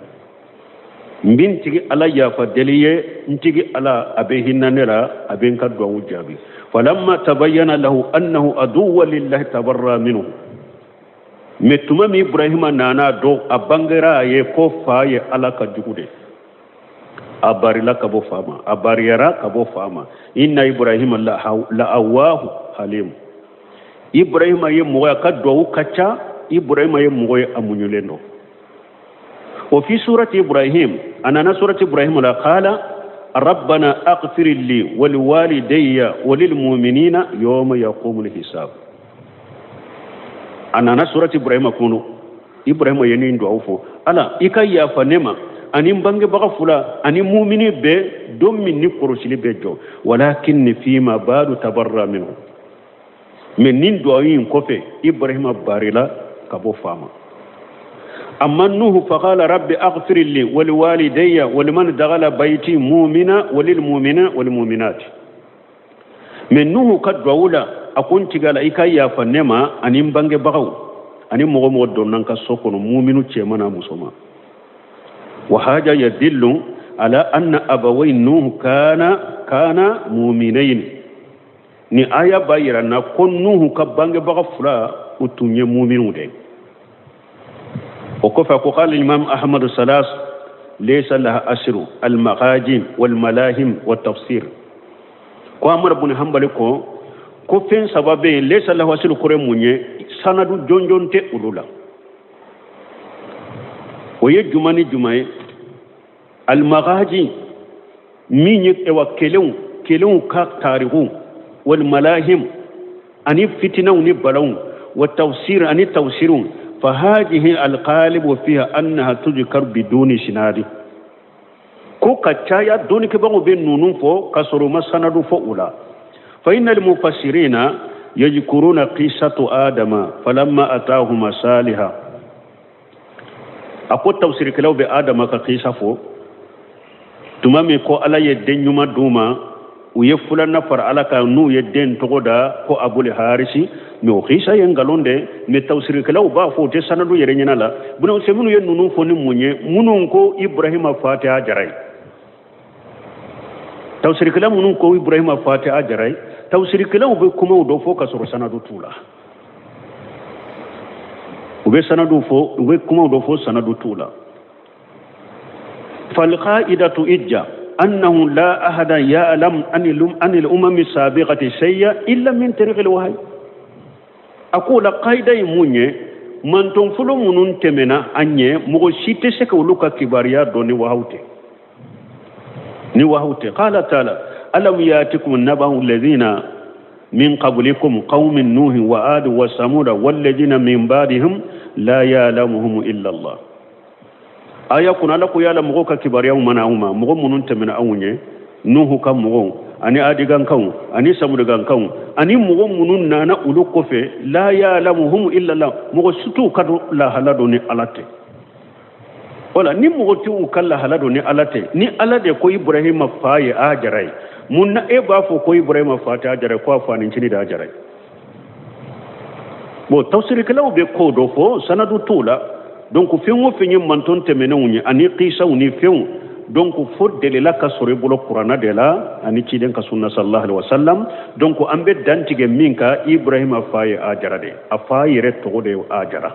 N bɛ n tigi Ala yafa deli ye, n tigi Ala a bɛ hinɛ ne la, a bɛ n ka duwawu jaabi. Falamma tabayyana lahu annahu aduwwa lillahi tabarra minhu. Mais tuma min Ibrahima nana dɔn, a bangera a ye ko fa ye Ala ka jugu de, a barila ka bɔ fa ma, a bariyara ka bɔ fa ma. Inna Ibrahima la awahu halim. Ibrahima ye mɔgɔ ye, a ka duwawu ka ca. Ibrahima ye mɔgɔ ye, a muɲulen don. Wa fi surati Ibrahim, a nana surati Ibrahim la, qala rabbana aghfir li wa liwalidayya wa lilmu'minina yawma yaqumul hisab. A nana surati Ibrahima kɔnɔ, Ibrahima ye nin duwawu fɔ: Ala, i ka yafa ne ma ani n bangebaga fila ani mumini bɛɛ don min ni kɔrɔsili bɛ jɔ. Walakinni fima ba'du tabarra minhu. Mais nin duwawu in kɔfɛ, Ibrahima barila ka bɔ fa ma. Amma Nuhu faqala rabbi aghfir li wa liwalidayya wa liman dakhala bayti mu'mina wa lil mu'minina wal mu'minat. Mais Nuhu ka duwawu la, a ko n tigi Ala, i ka yafa ne ma ani n bangebagaw ani mɔgɔ mɔgɔ donna n ka so kɔnɔ, muminu cɛman n'a musoman. Wa haja yadillu ala anna abawai Nuhu kana mu'minain. Ni aya b'a yira na ko Nuhu ka bangebaga fila u tun ye muminu de ye. O kɔfɛ ko qala imam Ahmad salas laysa laha asru al maghajim wal malahim wa tafsir. Ko Ahmad bin Hanbali ko fɛn saba bɛ yen, laysa lahu asru kɔrɔ ye mun ye? Sanadu jɔnjɔn tɛ olu la. O ye juma ni juma ye? Al maghaji min ye ewa kelenw ka tarihu, wal malahim ani fitinaw ni balaw, wa tafsir ani tafsirun. Fa hadhihi al qalib fiha annaha tuzkar biduni sinadi. Ko ka caya dɔnnikɛbagaw bɛ ninnu fɔ ka sɔrɔ u ma sanadu fɔ u la. Fa inna al mufassirina yajkuruna qissatu adama falamma atahuma saliha. A ko tafsirikɛlaw bɛ Adama ka kisa fɔ tuma min ko Ala ye den ɲuman d'u ma, u ye filanan fara Ala kan, n'u ye den tɔgɔ da ko Abul Harisi. Mais o kisa ye nkalon de. Mais tafsirikɛlaw b'a fɔ, u tɛ sanadu yɛrɛ ɲɛna la. Buna minnu ye ninnu fɔ ni mun ye? Minnu ko Ibrahima fa tɛ Ajara ye, tafsirikɛla minnu ko Ibrahima fa tɛ Ajara ye, tafsirikɛlaw bɛ kumaw dɔ fɔ ka sɔrɔ sanadu t'u la. U bɛ sanadu fɔ, u bɛ kumaw dɔ fɔ, sanadu t'u la. Falqaidatu ijja annahu la ahada ya'lam anil umami sabiqati shay'a illa min tariqil wahyi. A ko la qaida ye mun ye? Manton fɔlɔ minnu tɛmɛna an ɲɛ, mɔgɔ si tɛ se ka olu ka kibaruya dɔn ni wahaw tɛ, ni wahaw tɛ. Qala ta'ala alam yatikum naba'u alladhina min qablikum qaumin nuhin wa ad wa samuda walladhina min ba'dihim la ya'lamuhum illa Allah. Aya kun Ala ko yala mɔgɔw ka kibaruyaw mana anw ma, mɔgɔ minnu tɛmɛna anw ɲɛ, Nuhu ka mɔgɔw ani Adigankanw ani Samudigankanw ani mɔgɔ minnu nana olu kɔfɛ, la ya'lamuhum illa Allah, mɔgɔ si t'u ka lahala dɔn ni Ala tɛ. Wala ni mɔgɔ t'u ka lahala dɔn ni Ala tɛ, ni Ala de ko Ibrahima fa ye Ajara ye, mun na e b'a fɔ ko Ibrahima fa tɛ Ajara ye, ko a fa ni ncinin de Ajara ye? Bon, tafsirikɛlaw bɛ ko dɔ fɔ, sanadu t'o la. Donc fɛn o fɛn ye manton tɛmɛnenw ye ani kisaw ni fɛnw, donc fo delila ka sɔrɔ i bolo kuranna de la ani ciden ka sunna sallallahu alaihi wasallam. Donc an bɛ dantigɛ min kan, Ibrahima fa ye Ajara de, a fa yɛrɛ tɔgɔ de ye Ajara.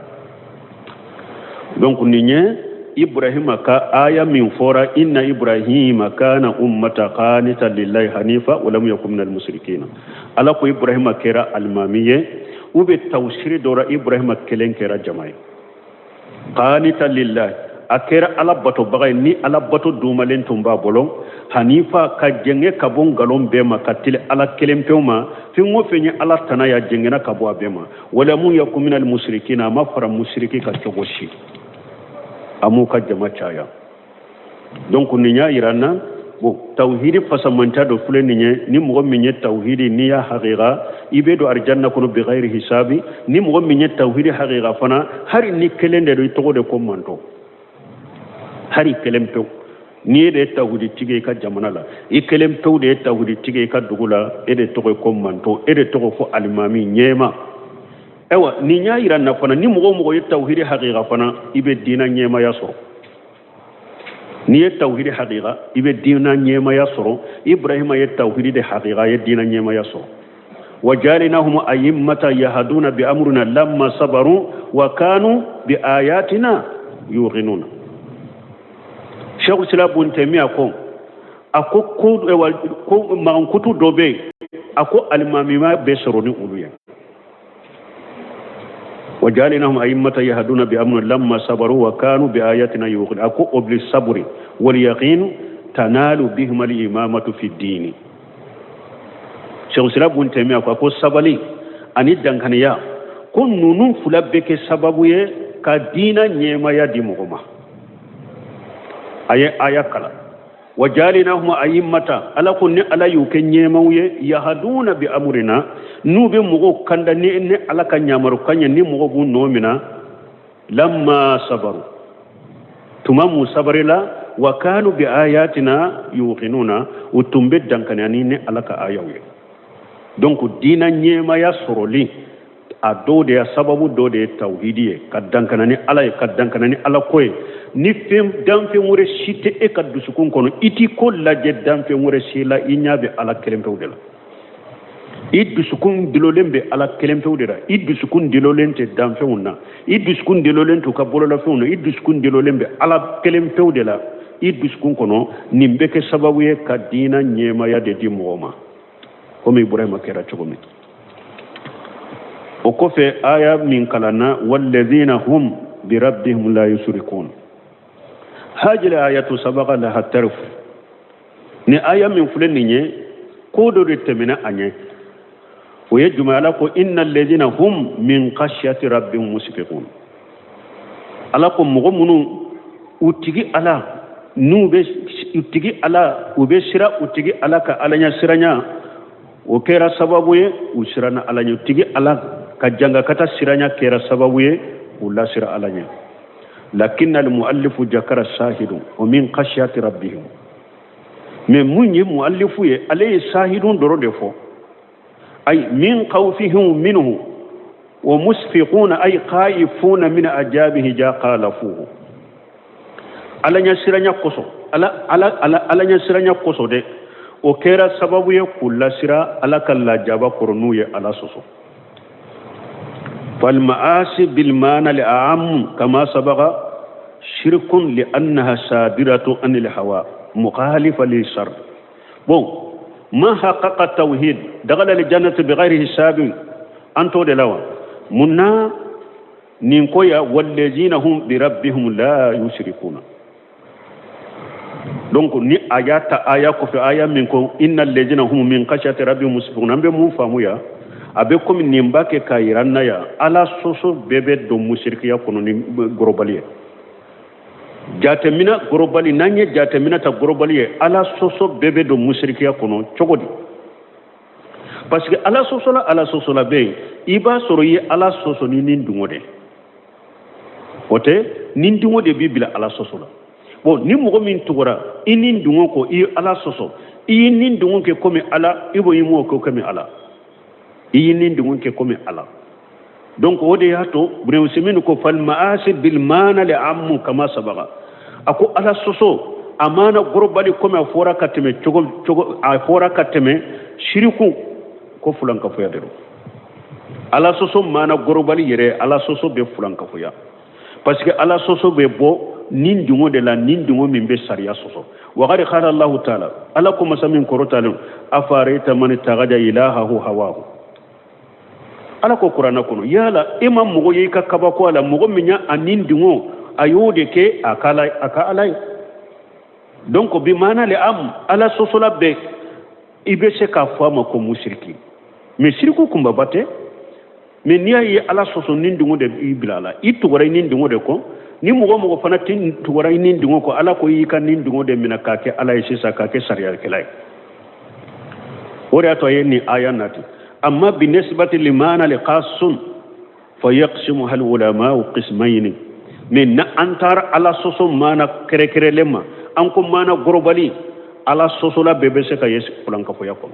Donc nin ye Ibrahima ka aya min fɔra, inna Ibrahima kana ummata qanita lillahi hanifa wa lam yakun minal mushrikina. Ala ko Ibrahima kɛra alimami ye, u bɛ tawsiri dɔ la, Ibrahima kelen kɛra jama ye. Qanita lillahi, a kɛra Ala batobaga ye, ni Ala bato dumalen tun b'a bolo. Hanifa, ka jɛngɛ ka bɔ nkalon bɛɛ ma ka teli Ala kelen pewu ma. Fɛn o fɛn ye Ala tana ye, a jɛngɛna ka bɔ a bɛɛ ma. Walamu yakun minal mushrikina, a ma fara musiriki kan cogo si, a m'u ka jama caya. Donc nin y'a yira n na, bon, tawhidi fasamanta dɔ filɛ nin ye. Ni mɔgɔ min ye tawhidi, n'i y'a hakiga, i bɛ don arijanna kɔnɔ bigayiri hisabi. Ni mɔgɔ min ye tawhidi hakiga fana, hari ni kelen de don, i tɔgɔ de ko mantɔn, hari kelen pewu. Ni e de ye tawhidi tigi ye i ka jamana la, i kelen pewu de ye tawhidi tigi ye i ka dugu la, e de tɔgɔ ye ko mantɔn, e de tɔgɔ ko alimami ɲɛma. Ayiwa, nin y'a yira n na fana, ni mɔgɔ o mɔgɔ ye tawhidi hakiga fana, i bɛ diina ɲɛmaya sɔrɔ. N'i ye tawhidi hakiga, i bɛ diina ɲɛmaya sɔrɔ. Ibrahima ye tawhidi de hakiga, a ye diina ɲɛmaya sɔrɔ. Wajalinahum ayimmata yahaduna bi amrina lamma sabaru wa kanu bi ayatina yuqinuna. Sheikhul Islam Ibn Taymiyyah ko, a ko ko mankutu dɔ bɛ yen, a ko alimamima bɛ sɔrɔ ni olu ye. Wajalinahum ayimmata yahduna bi amrina lamma sabaru wa kanu bi ayatina yuqinun. A ko o bil sabri wal yaqin tanalu bihim al imamatu fi dini. Sheikhul Islam Ibn Taymiyyah ko, a ko sabali ani dankaniya, ko ninnu fila bɛ kɛ sababu ye ka diina ɲɛmaya di mɔgɔ ma. A ye aya kalan, wajalinahum ayimmata, Ala ko ni Ala y'u kɛ ɲɛmaw ye, yahaduna bi amrina, n'u bɛ mɔgɔw kanda ni Ala ka ɲamarukan ye, ni mɔgɔw b'u nɔ minɛ, lamma sabaru, tuma mun sabarila, wa kanu bi ayatina yuqinuna, u tun bɛ dankaniya ni Ala ka ayaw ye. Donc diina ɲɛmaya sɔrɔli a dɔw de ya sababu dɔ de ye tawhidi ye, ka dankana ni Ala ye, ka dankana ni Ala ko ye. Ni fɛn danfɛn wɛrɛ si tɛ e ka dusukun kɔnɔ, i t'i ko lajɛ danfɛn wɛrɛ si la, i ɲɛ bɛ Ala kelen pewu de la. I dusukun dulolen bɛ Ala kelen pewu de la, i dusukun dulolen tɛ danfɛnw na, i dusukun dulolen t'u ka bololafɛnw na, i dusukun dulolen bɛ Ala kelen pewu de la i dusukun kɔnɔ. Nin bɛ kɛ sababu ye ka diina ɲɛmaya de di mɔgɔ ma, komi Ibrahima kɛra cogo min. O kɔfɛ, aya min kalanna, walladhina hum bi rabbihim la yushrikun, hajil ayatu sabaqa laha tarif. Ni aya min filɛ nin ye, ko dɔ de tɛmɛna a ɲɛ. O ye jumɛn? Ala ko inna alladhina hum min khashyati rabbihim musfiqun. Ala ko mɔgɔ minnu u tigi Ala, n'u bɛ u tigi Ala, u bɛ siran u tigi Ala ka Ala ɲɛ siranya, o kɛra sababu ye u siranna Ala ɲɛ. U tigi Ala ka janga ka taa siranya kɛra sababu ye u lasira Ala ɲɛ. Lakinna almuallifu jakara sahidu wa min khashyati rabbihim. Mais mun ye muallifu ye, ale ye sahidun dɔrɔn de fɔ, ay min khawfihim minhu wa musfiquna ay khaifuna min ajabihi ja khalafuhu. Ala ɲɛ siranya kosɔn, ala ala ala ala ɲɛ siranya kosɔn dɛ, o kɛra sababu ye k'u lasira Ala ka lajaba kɔrɔ n'u ye Ala sɔsɔ. Falmaasi bilmaana li aam kama sabaga shirkun li annaha sadiratu anil hawa mukhalifa li shar. Bon, man haqqaqa tawhid dakhala al jannati bighairi hisabi, an t'o de la wa? Mun na nin ko ya wallazina hum bi rabbihim la yushrikuna? Donc ni a y'a ta aya kɔfɛ, aya min ko inna allazina hum min khashyati rabbihim musfiqun, an bɛ mun faamu ya? A bɛ komi nin b'a kɛ k'a yira n na yan, Ala sɔsɔ bɛɛ bɛ don musirikiya kɔnɔ ni gɔrɔbali ye. Jateminɛ gɔrɔbali, n'an ye jateminɛ ta gɔrɔbali ye, Ala sɔsɔ bɛɛ bɛ don musirikiya kɔnɔ cogo di? Parce que Ala sɔsɔla, Ala sɔsɔla bɛ yen, i b'a sɔrɔ i ye Ala sɔsɔ ni nin dungo de, o tɛ nin dungo de b'i bila Ala sɔsɔ la. Bon, ni mɔgɔ min tugura i ni dungo kɔ, i ye Ala sɔsɔ, i y'i ni dungo kɛ komi Ala, i b'o i m'o kɛ komi Ala, i y'i ni dungo kɛ komi Ala. Donc o de y'a to Ibn Usaymin ko fal maasi bil maana li ammu kama sabaga. A ko Ala sɔsɔ a maana gorobali komi a fɔra ka tɛmɛ cogo cogo, a fɔra ka tɛmɛ, siriku ko fulankafoya de don. Ala sɔsɔ maana gorobali yɛrɛ, Ala sɔsɔ bɛ fulankafoya, parce que Ala sɔsɔ bɛ bɔ nin dungo de la, nin dungo min bɛ sariya sɔsɔ. Wa qad qala Allahu taala, Ala ko masa min kɔrɔtalen, afarayta man ittakhadha ilahahu hawahu. Ala ko Kuranɛ kɔnɔ, yala e ma mɔgɔ ye i ka kabako a la, mɔgɔ min y'a a nin dungo a y'o de kɛ a ka ala, a ka ala ye. Donc bi maana le am, Ala sɔsɔla bɛɛ i bɛ se k'a fɔ a ma ko musiriki, mais siriku kunbaba tɛ. Mais n'i y'a ye Ala sɔsɔ, nin dungo de b'i bila a la, i tugura i nin dungo de kɔ. Ni mɔgɔ mɔgɔ fana tɛ tugura i nin dungo kɔ, Ala ko i ka nin dungo de minɛ k'a kɛ Ala ye sisan, k'a kɛ sariyakɛla ye. O de y'a to a ye nin aya nati. Amma bi nisbati limana li qasun fa yaqsimuha al ulama qismayni. Mais na an taara Ala sɔsɔ maana kɛrɛkɛrɛlen ma, an ko maana gorobali, Ala sɔsɔla bɛɛ bɛ se ka ye fulankafoya kɔnɔ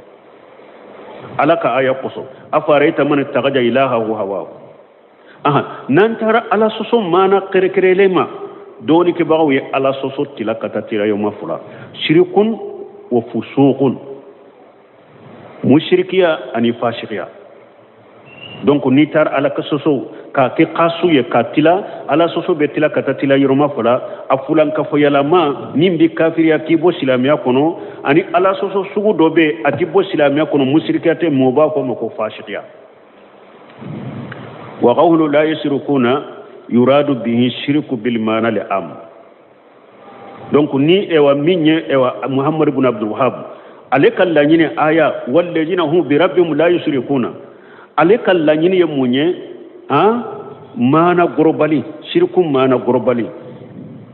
Ala ka aya kosɔn, afarayta man ittakhadha ilahahu hawahu. Aha, n'an taara Ala sɔsɔ maana kɛrɛkɛrɛlen ma, dɔɔnikɛbagaw ye Ala sɔsɔ tila ka taa tilayɔma fila, shirikun wa fusuqun, mushrikiya ani fasikiya. Donc n'i taara Ala ka sɔsɔ k'a kɛ kasu ye ka tila, Ala sɔsɔ bɛ tila ka taa tila yɔrɔma fila, a fulankafoyalama min bɛ kafiriya k'i bɔ silamɛya kɔnɔ, ani Ala sɔsɔ sugu dɔ bɛ a ti bɔ silamɛya kɔnɔ, musirikiya tɛ, mɔgɔ b'a fɔ ma ko fasikiya. Wa qawlu la yushrikuna yuradu bihi shirku bil maana li am. Donc ni ewa min ye ewa Muhammad ibn Abdul Wahhab ale ka laɲini aya wallazina hum bi rabbihim la yushrikuna, ale ka laɲini ye mun ye? Han, maana gorobali, shirku maana gorobali.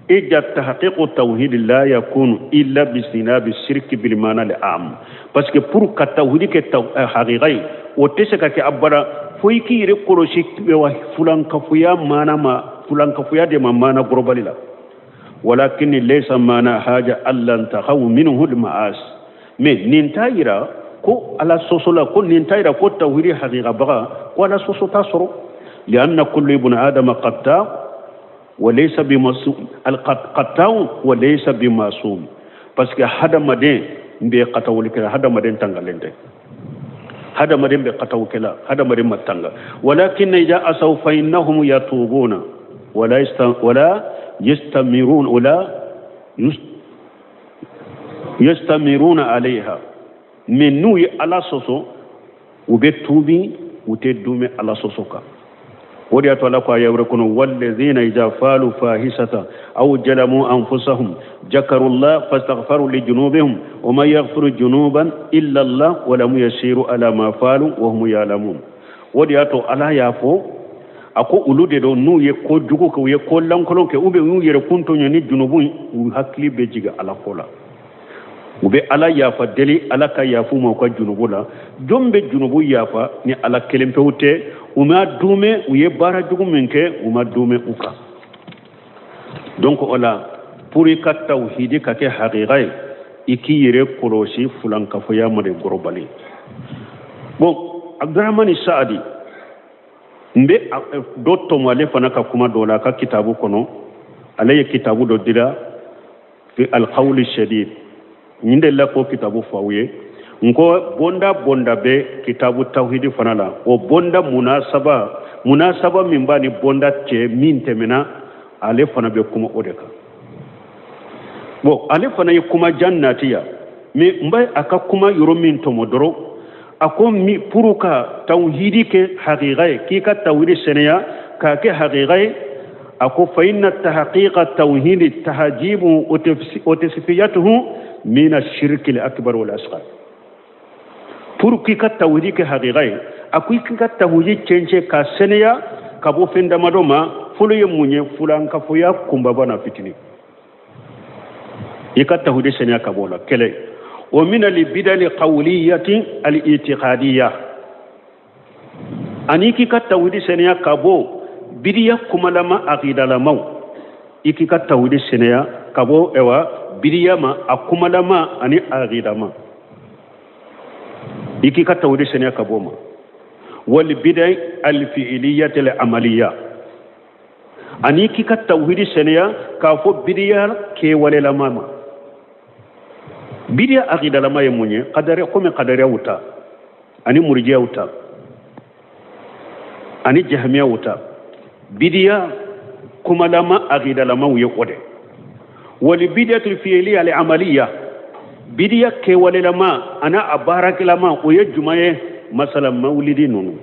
Ija tahqiqu tawhid la yakunu illa bi sinabi shirki bil maana li am, parce que pour ka tawhid kɛ haqiqa ye, o tɛ se ka kɛ abada fo i k'i yɛrɛ kɔlɔsi wa fulankafoya maana ma, fulankafoya de ma maana gorobali la. Walakin laysa maana haja allan takhaw minhu al ma'as. Mais nin t'a yira ko Ala sɔsɔ la, ko nin t'a yira ko tawhidi haqiqa baga ko Ala sɔsɔ t'a sɔrɔ. Lianna kullu ibn adama qatta wa laysa bimasum, al qatta wa laysa bimasum, parce que hadamaden bɛ katawuli kɛla, hadamaden tangalen tɛ, hadamaden bɛ kataw kɛla, hadamaden ma tanga. Walakin idha asaw fa innahum yatubuna wala wala yastamirun wala yastamiruna alayha. Mais n'u ye Ala sɔsɔ, u bɛ tuubi, u tɛ duumɛ Ala sɔsɔ kan. O de y'a to Ala ko aya wɛrɛ kɔnɔ, wallazina idha falu fahisata aw jalamu anfusahum jakarullah fastaghfaru li junubihim wa ma yaghfiru junuban illa Allah wa lam yasiru ala ma falu wa hum ya'lamun. O de y'a to Ala y'a fɔ a ko olu de don, n'u ye ko jugu kɛ, u ye ko lankolon kɛ, ou bien u y'u yɛrɛ kun tɔɲɔ ni junubu, u hakili bɛ jigin Ala ko la, u bɛ Ala yafa deli, Ala ka yafa u ma u ka junubu la. Jɔn bɛ junubu yafa ni Ala kelen pewu tɛ? U ma duumɛ, u ye baara jugu min kɛ, u ma duumɛ u kan. Donc o la, pour i ka tawhidi ka kɛ haqiqa ye, i k'i yɛrɛ kɔlɔsi fulankafoya ma de gorobali. Bon, Abdurahmani Saadi, n bɛ dɔ tɔmɔ ale fana ka kuma dɔ la a ka kitabu kɔnɔ. Ale ye kitabu dɔ dira fi alqawli shadid. Nin de la ko kitabu fɔ aw ye, n ko bonda bonda bɛ kitabu tawhidi fana la. O bonda munasaba min b'a ni bonda cɛ min tɛmɛna, ale fana bɛ kuma o de kan. Bon, ale fana ye kuma jan nati yan, mais n bɛ a ka kuma yɔrɔ min tɔmɔ dɔrɔn, a ko mi pour ka tawhidi kɛ haqiqa ye, k'i ka tawhidi sɛnɛya k'a kɛ haqiqa ye, a ko fa inna tahqiqa tawhidi tahajibu wa tasfiyatuhu min ashirki al-akbar wal asghar. Pour k'i ka tawhidi kɛ haqiqa ye, a ko i k'i ka tawhidi cɛncɛ k'a sɛnɛya ka bɔ fɛn damadɔ ma. Fɔlɔ ye mun ye? Fulankafoya kunbaba na fitini, i ka tawhidi sɛnɛya ka bɔ o la. Kɛlɛ wa min al-bidal qawliyati al-i'tiqadiyya, ani k'i ka tawhidi sɛnɛya ka bɔ bidiya kumalama aqidalamaw, i k'i ka tawhidi sɛnɛya ka bɔ ɛwa bidiya ma a kumalama ani aqidama, i k'i ka tawhidi sɛnɛya ka bɔ ma. Wal bidai al fi'liyyati al amaliya, ani k'i ka tawhidi sɛnɛya k'a fɔ bidiya kɛwalelama ma. Bidiya akidalama ye mun ye? Kadariya, komi kadariyaw ta ani murijiyaw ta ani jahamiyaw ta, bidiya kumalama akidalamaw ye o de. Wal bidiyatul fi'liya al amaliya, bidiya kɛwalelama ani a baarakɛlama, o ye jumɛn ye? Masala mawulidi ninnu,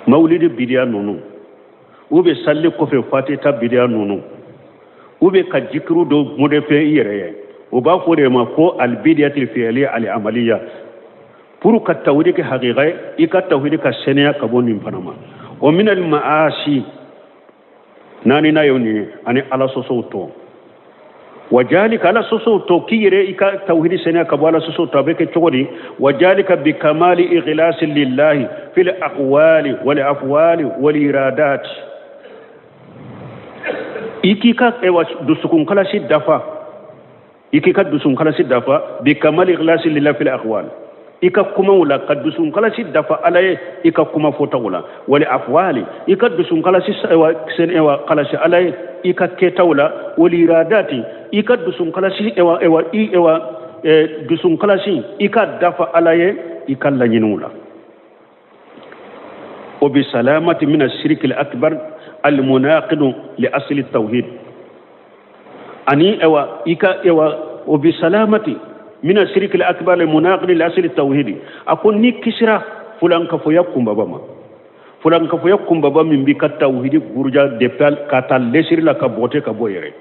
mawulidi bidiya ninnu, u bɛ sali kɔfɛ fatita bidiya ninnu, u bɛ ka jikiru dɔ modifier i yɛrɛ ye, o b'a fɔ de ma ko al bidiyatul fi'liya al amaliya. Pour ka tawhidi kɛ hakika ye, i ka tawhidi ka sɛnɛya ka bɔ nin fana ma. O min al maasi, naaninan ye nin ye, ani ala sɔsɔw tɔ. Wa jalika, ala sɔsɔw tɔ, k'i yɛrɛ i ka tawhidi sɛnɛya ka bɔ ala sɔsɔw tɔ, a bɛ kɛ cogo di? Wa jalika bi kamali ikhlasi lillahi fil aqwali wal afwali wal iradat. I k'i ka ewa dusukun kalasi dafa, i k'i ka dusukun kalasi dafa bi kamali ikhlasi lillahi fil aqwal, i ka kumaw la, ka dusukun kalasi dafa ala ye i ka kuma fɔtaw la, wali afwali, i ka dusukun kalasi ewa kalasi ala ye i ka kɛtaw la, wali iradati, i ka dusukun kalasi ewa ewa i ewa dusukun kalasi i ka dafa ala ye i ka laɲiniw la. O bi salamati mina shirikil akbar al munaqidu li asli tawhid, ani ewa i ka ewa o bi salamati mina shirikil akbar al munaqidi li asli tawhid. A ko ni kisira fulankafoya kunbaba ma, fulankafoya kunbaba min b'i ka tawhidi buruja depuis ka taa lesiri la ka bɔte ka bɔ yɛrɛ.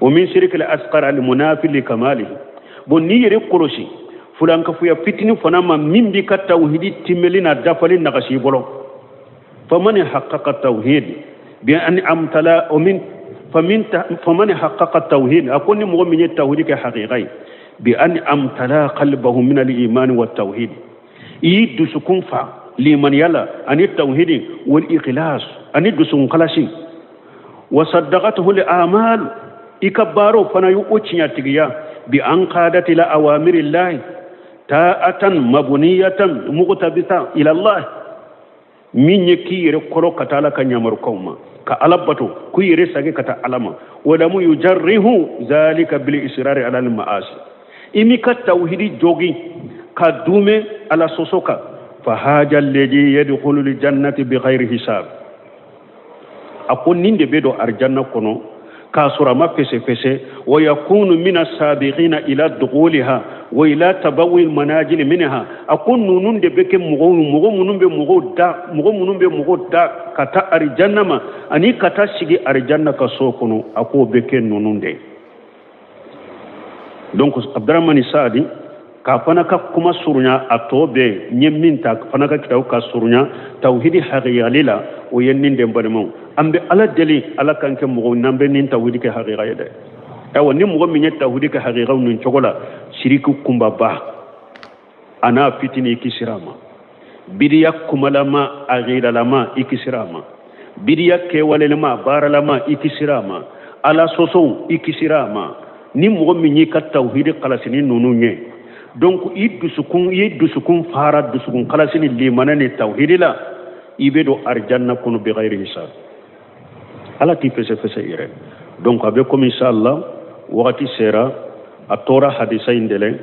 O min shirikil asqar al munafi li kamalihi. Bon, n'i yɛrɛ kɔlɔsi fulankafoya fitini fana ma min b'i ka tawhidi timeli n'a dafali nagasi i bolo. Faman haqqaqa tawhid bi an amtala o min famin faman haqqaqa tawhid, a ko ni mɔgɔ min ye tawhidi kɛ haqiqa ye, bi an amtala qalbahu min al iman wa tawhid, i y'i dusukun fa limaniya la ani tawhidi, wal ikhlas, ani dusukun kalasi, wa saddaqatuhu al a'mal, i ka baaraw fana y'o tiɲɛtigiya, bi an qadati la awamirillahi ta'atan mabniyatan muqtabita ila Allah, min ye k'i yɛrɛ kɔrɔ ka taa ala ka ɲamarukaw ma, ka ala bato, k'i yɛrɛ sagi ka taa ala ma. Walamu yujarrihu zalika bil israri ala al ma'asi, i m'i ka tawhidi jogi ka dume ala sɔsɔ kan. Fa haja alladhi yadkhulu al jannati bi ghairi hisab, a ko nin de bɛ don arijanna kɔnɔ k'a sɔrɔ a ma fɛsɛfɛsɛ. Wa yakunu mina sabiqina ila dukuliha wa ila tabawi manajili minha, a ko ninnu de bɛ kɛ mɔgɔw, mɔgɔ minnu bɛ mɔgɔw da, mɔgɔ minnu bɛ mɔgɔw da ka taa arijanna ma ani ka taa sigi arijanna ka so kɔnɔ, a k'o bɛ kɛ ninnu de ye. Donc Abdramani Saadi k'a fana ka kuma surunya, a tɔ bɛɛ n ye min ta fana ka kitabu ka surunya tawhidi hakiyali la, o ye nin den. Balimaw, an bɛ ala deli ala k'an kɛ mɔgɔw n'an bɛ nin tawhidi kɛ hakika ye dɛ. Ayiwa, ni mɔgɔ min ye tawhidi kɛ hakikaw nin cogo la, siriku kunbaba a n'a fitini i kisira a ma, bidiya kumalama akidalama i kisira a ma, bidiya kɛwalelama baaralama i kisira a ma, ala sɔsɔw i kisira a ma. Ni mɔgɔ min y'i ka tawhidi kalasi ni ninnu ye, donc i dusukun, i dusukun fara dusukun kalasi ni limana ni tawhidi la, i bɛ don arijanna kɔnɔ bi ghayri hisab, ala t'i fɛsɛfɛsɛ yɛrɛ. Donc a bɛ komi inshallah wagati sera, a tora hadisa in dɛlɛ.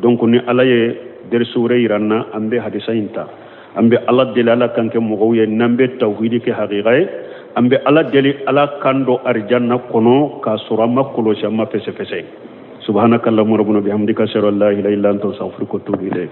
Donc ni ala ye derisu wɛrɛ yira an na, an bɛ hadisa in ta. An bɛ ala deli ala k'an kɛ mɔgɔw ye n'an bɛ tawhidi kɛ hakika ye. An bɛ ala deli ala k'an don arijanna kɔnɔ k'a sɔrɔ an ma kɔlɔsi, an ma fɛsɛfɛsɛ. Subhanaka allahumma rabbana bihamdika, ashhadu an la ilaha illa anta, astaghfiruka wa atubu ilayk.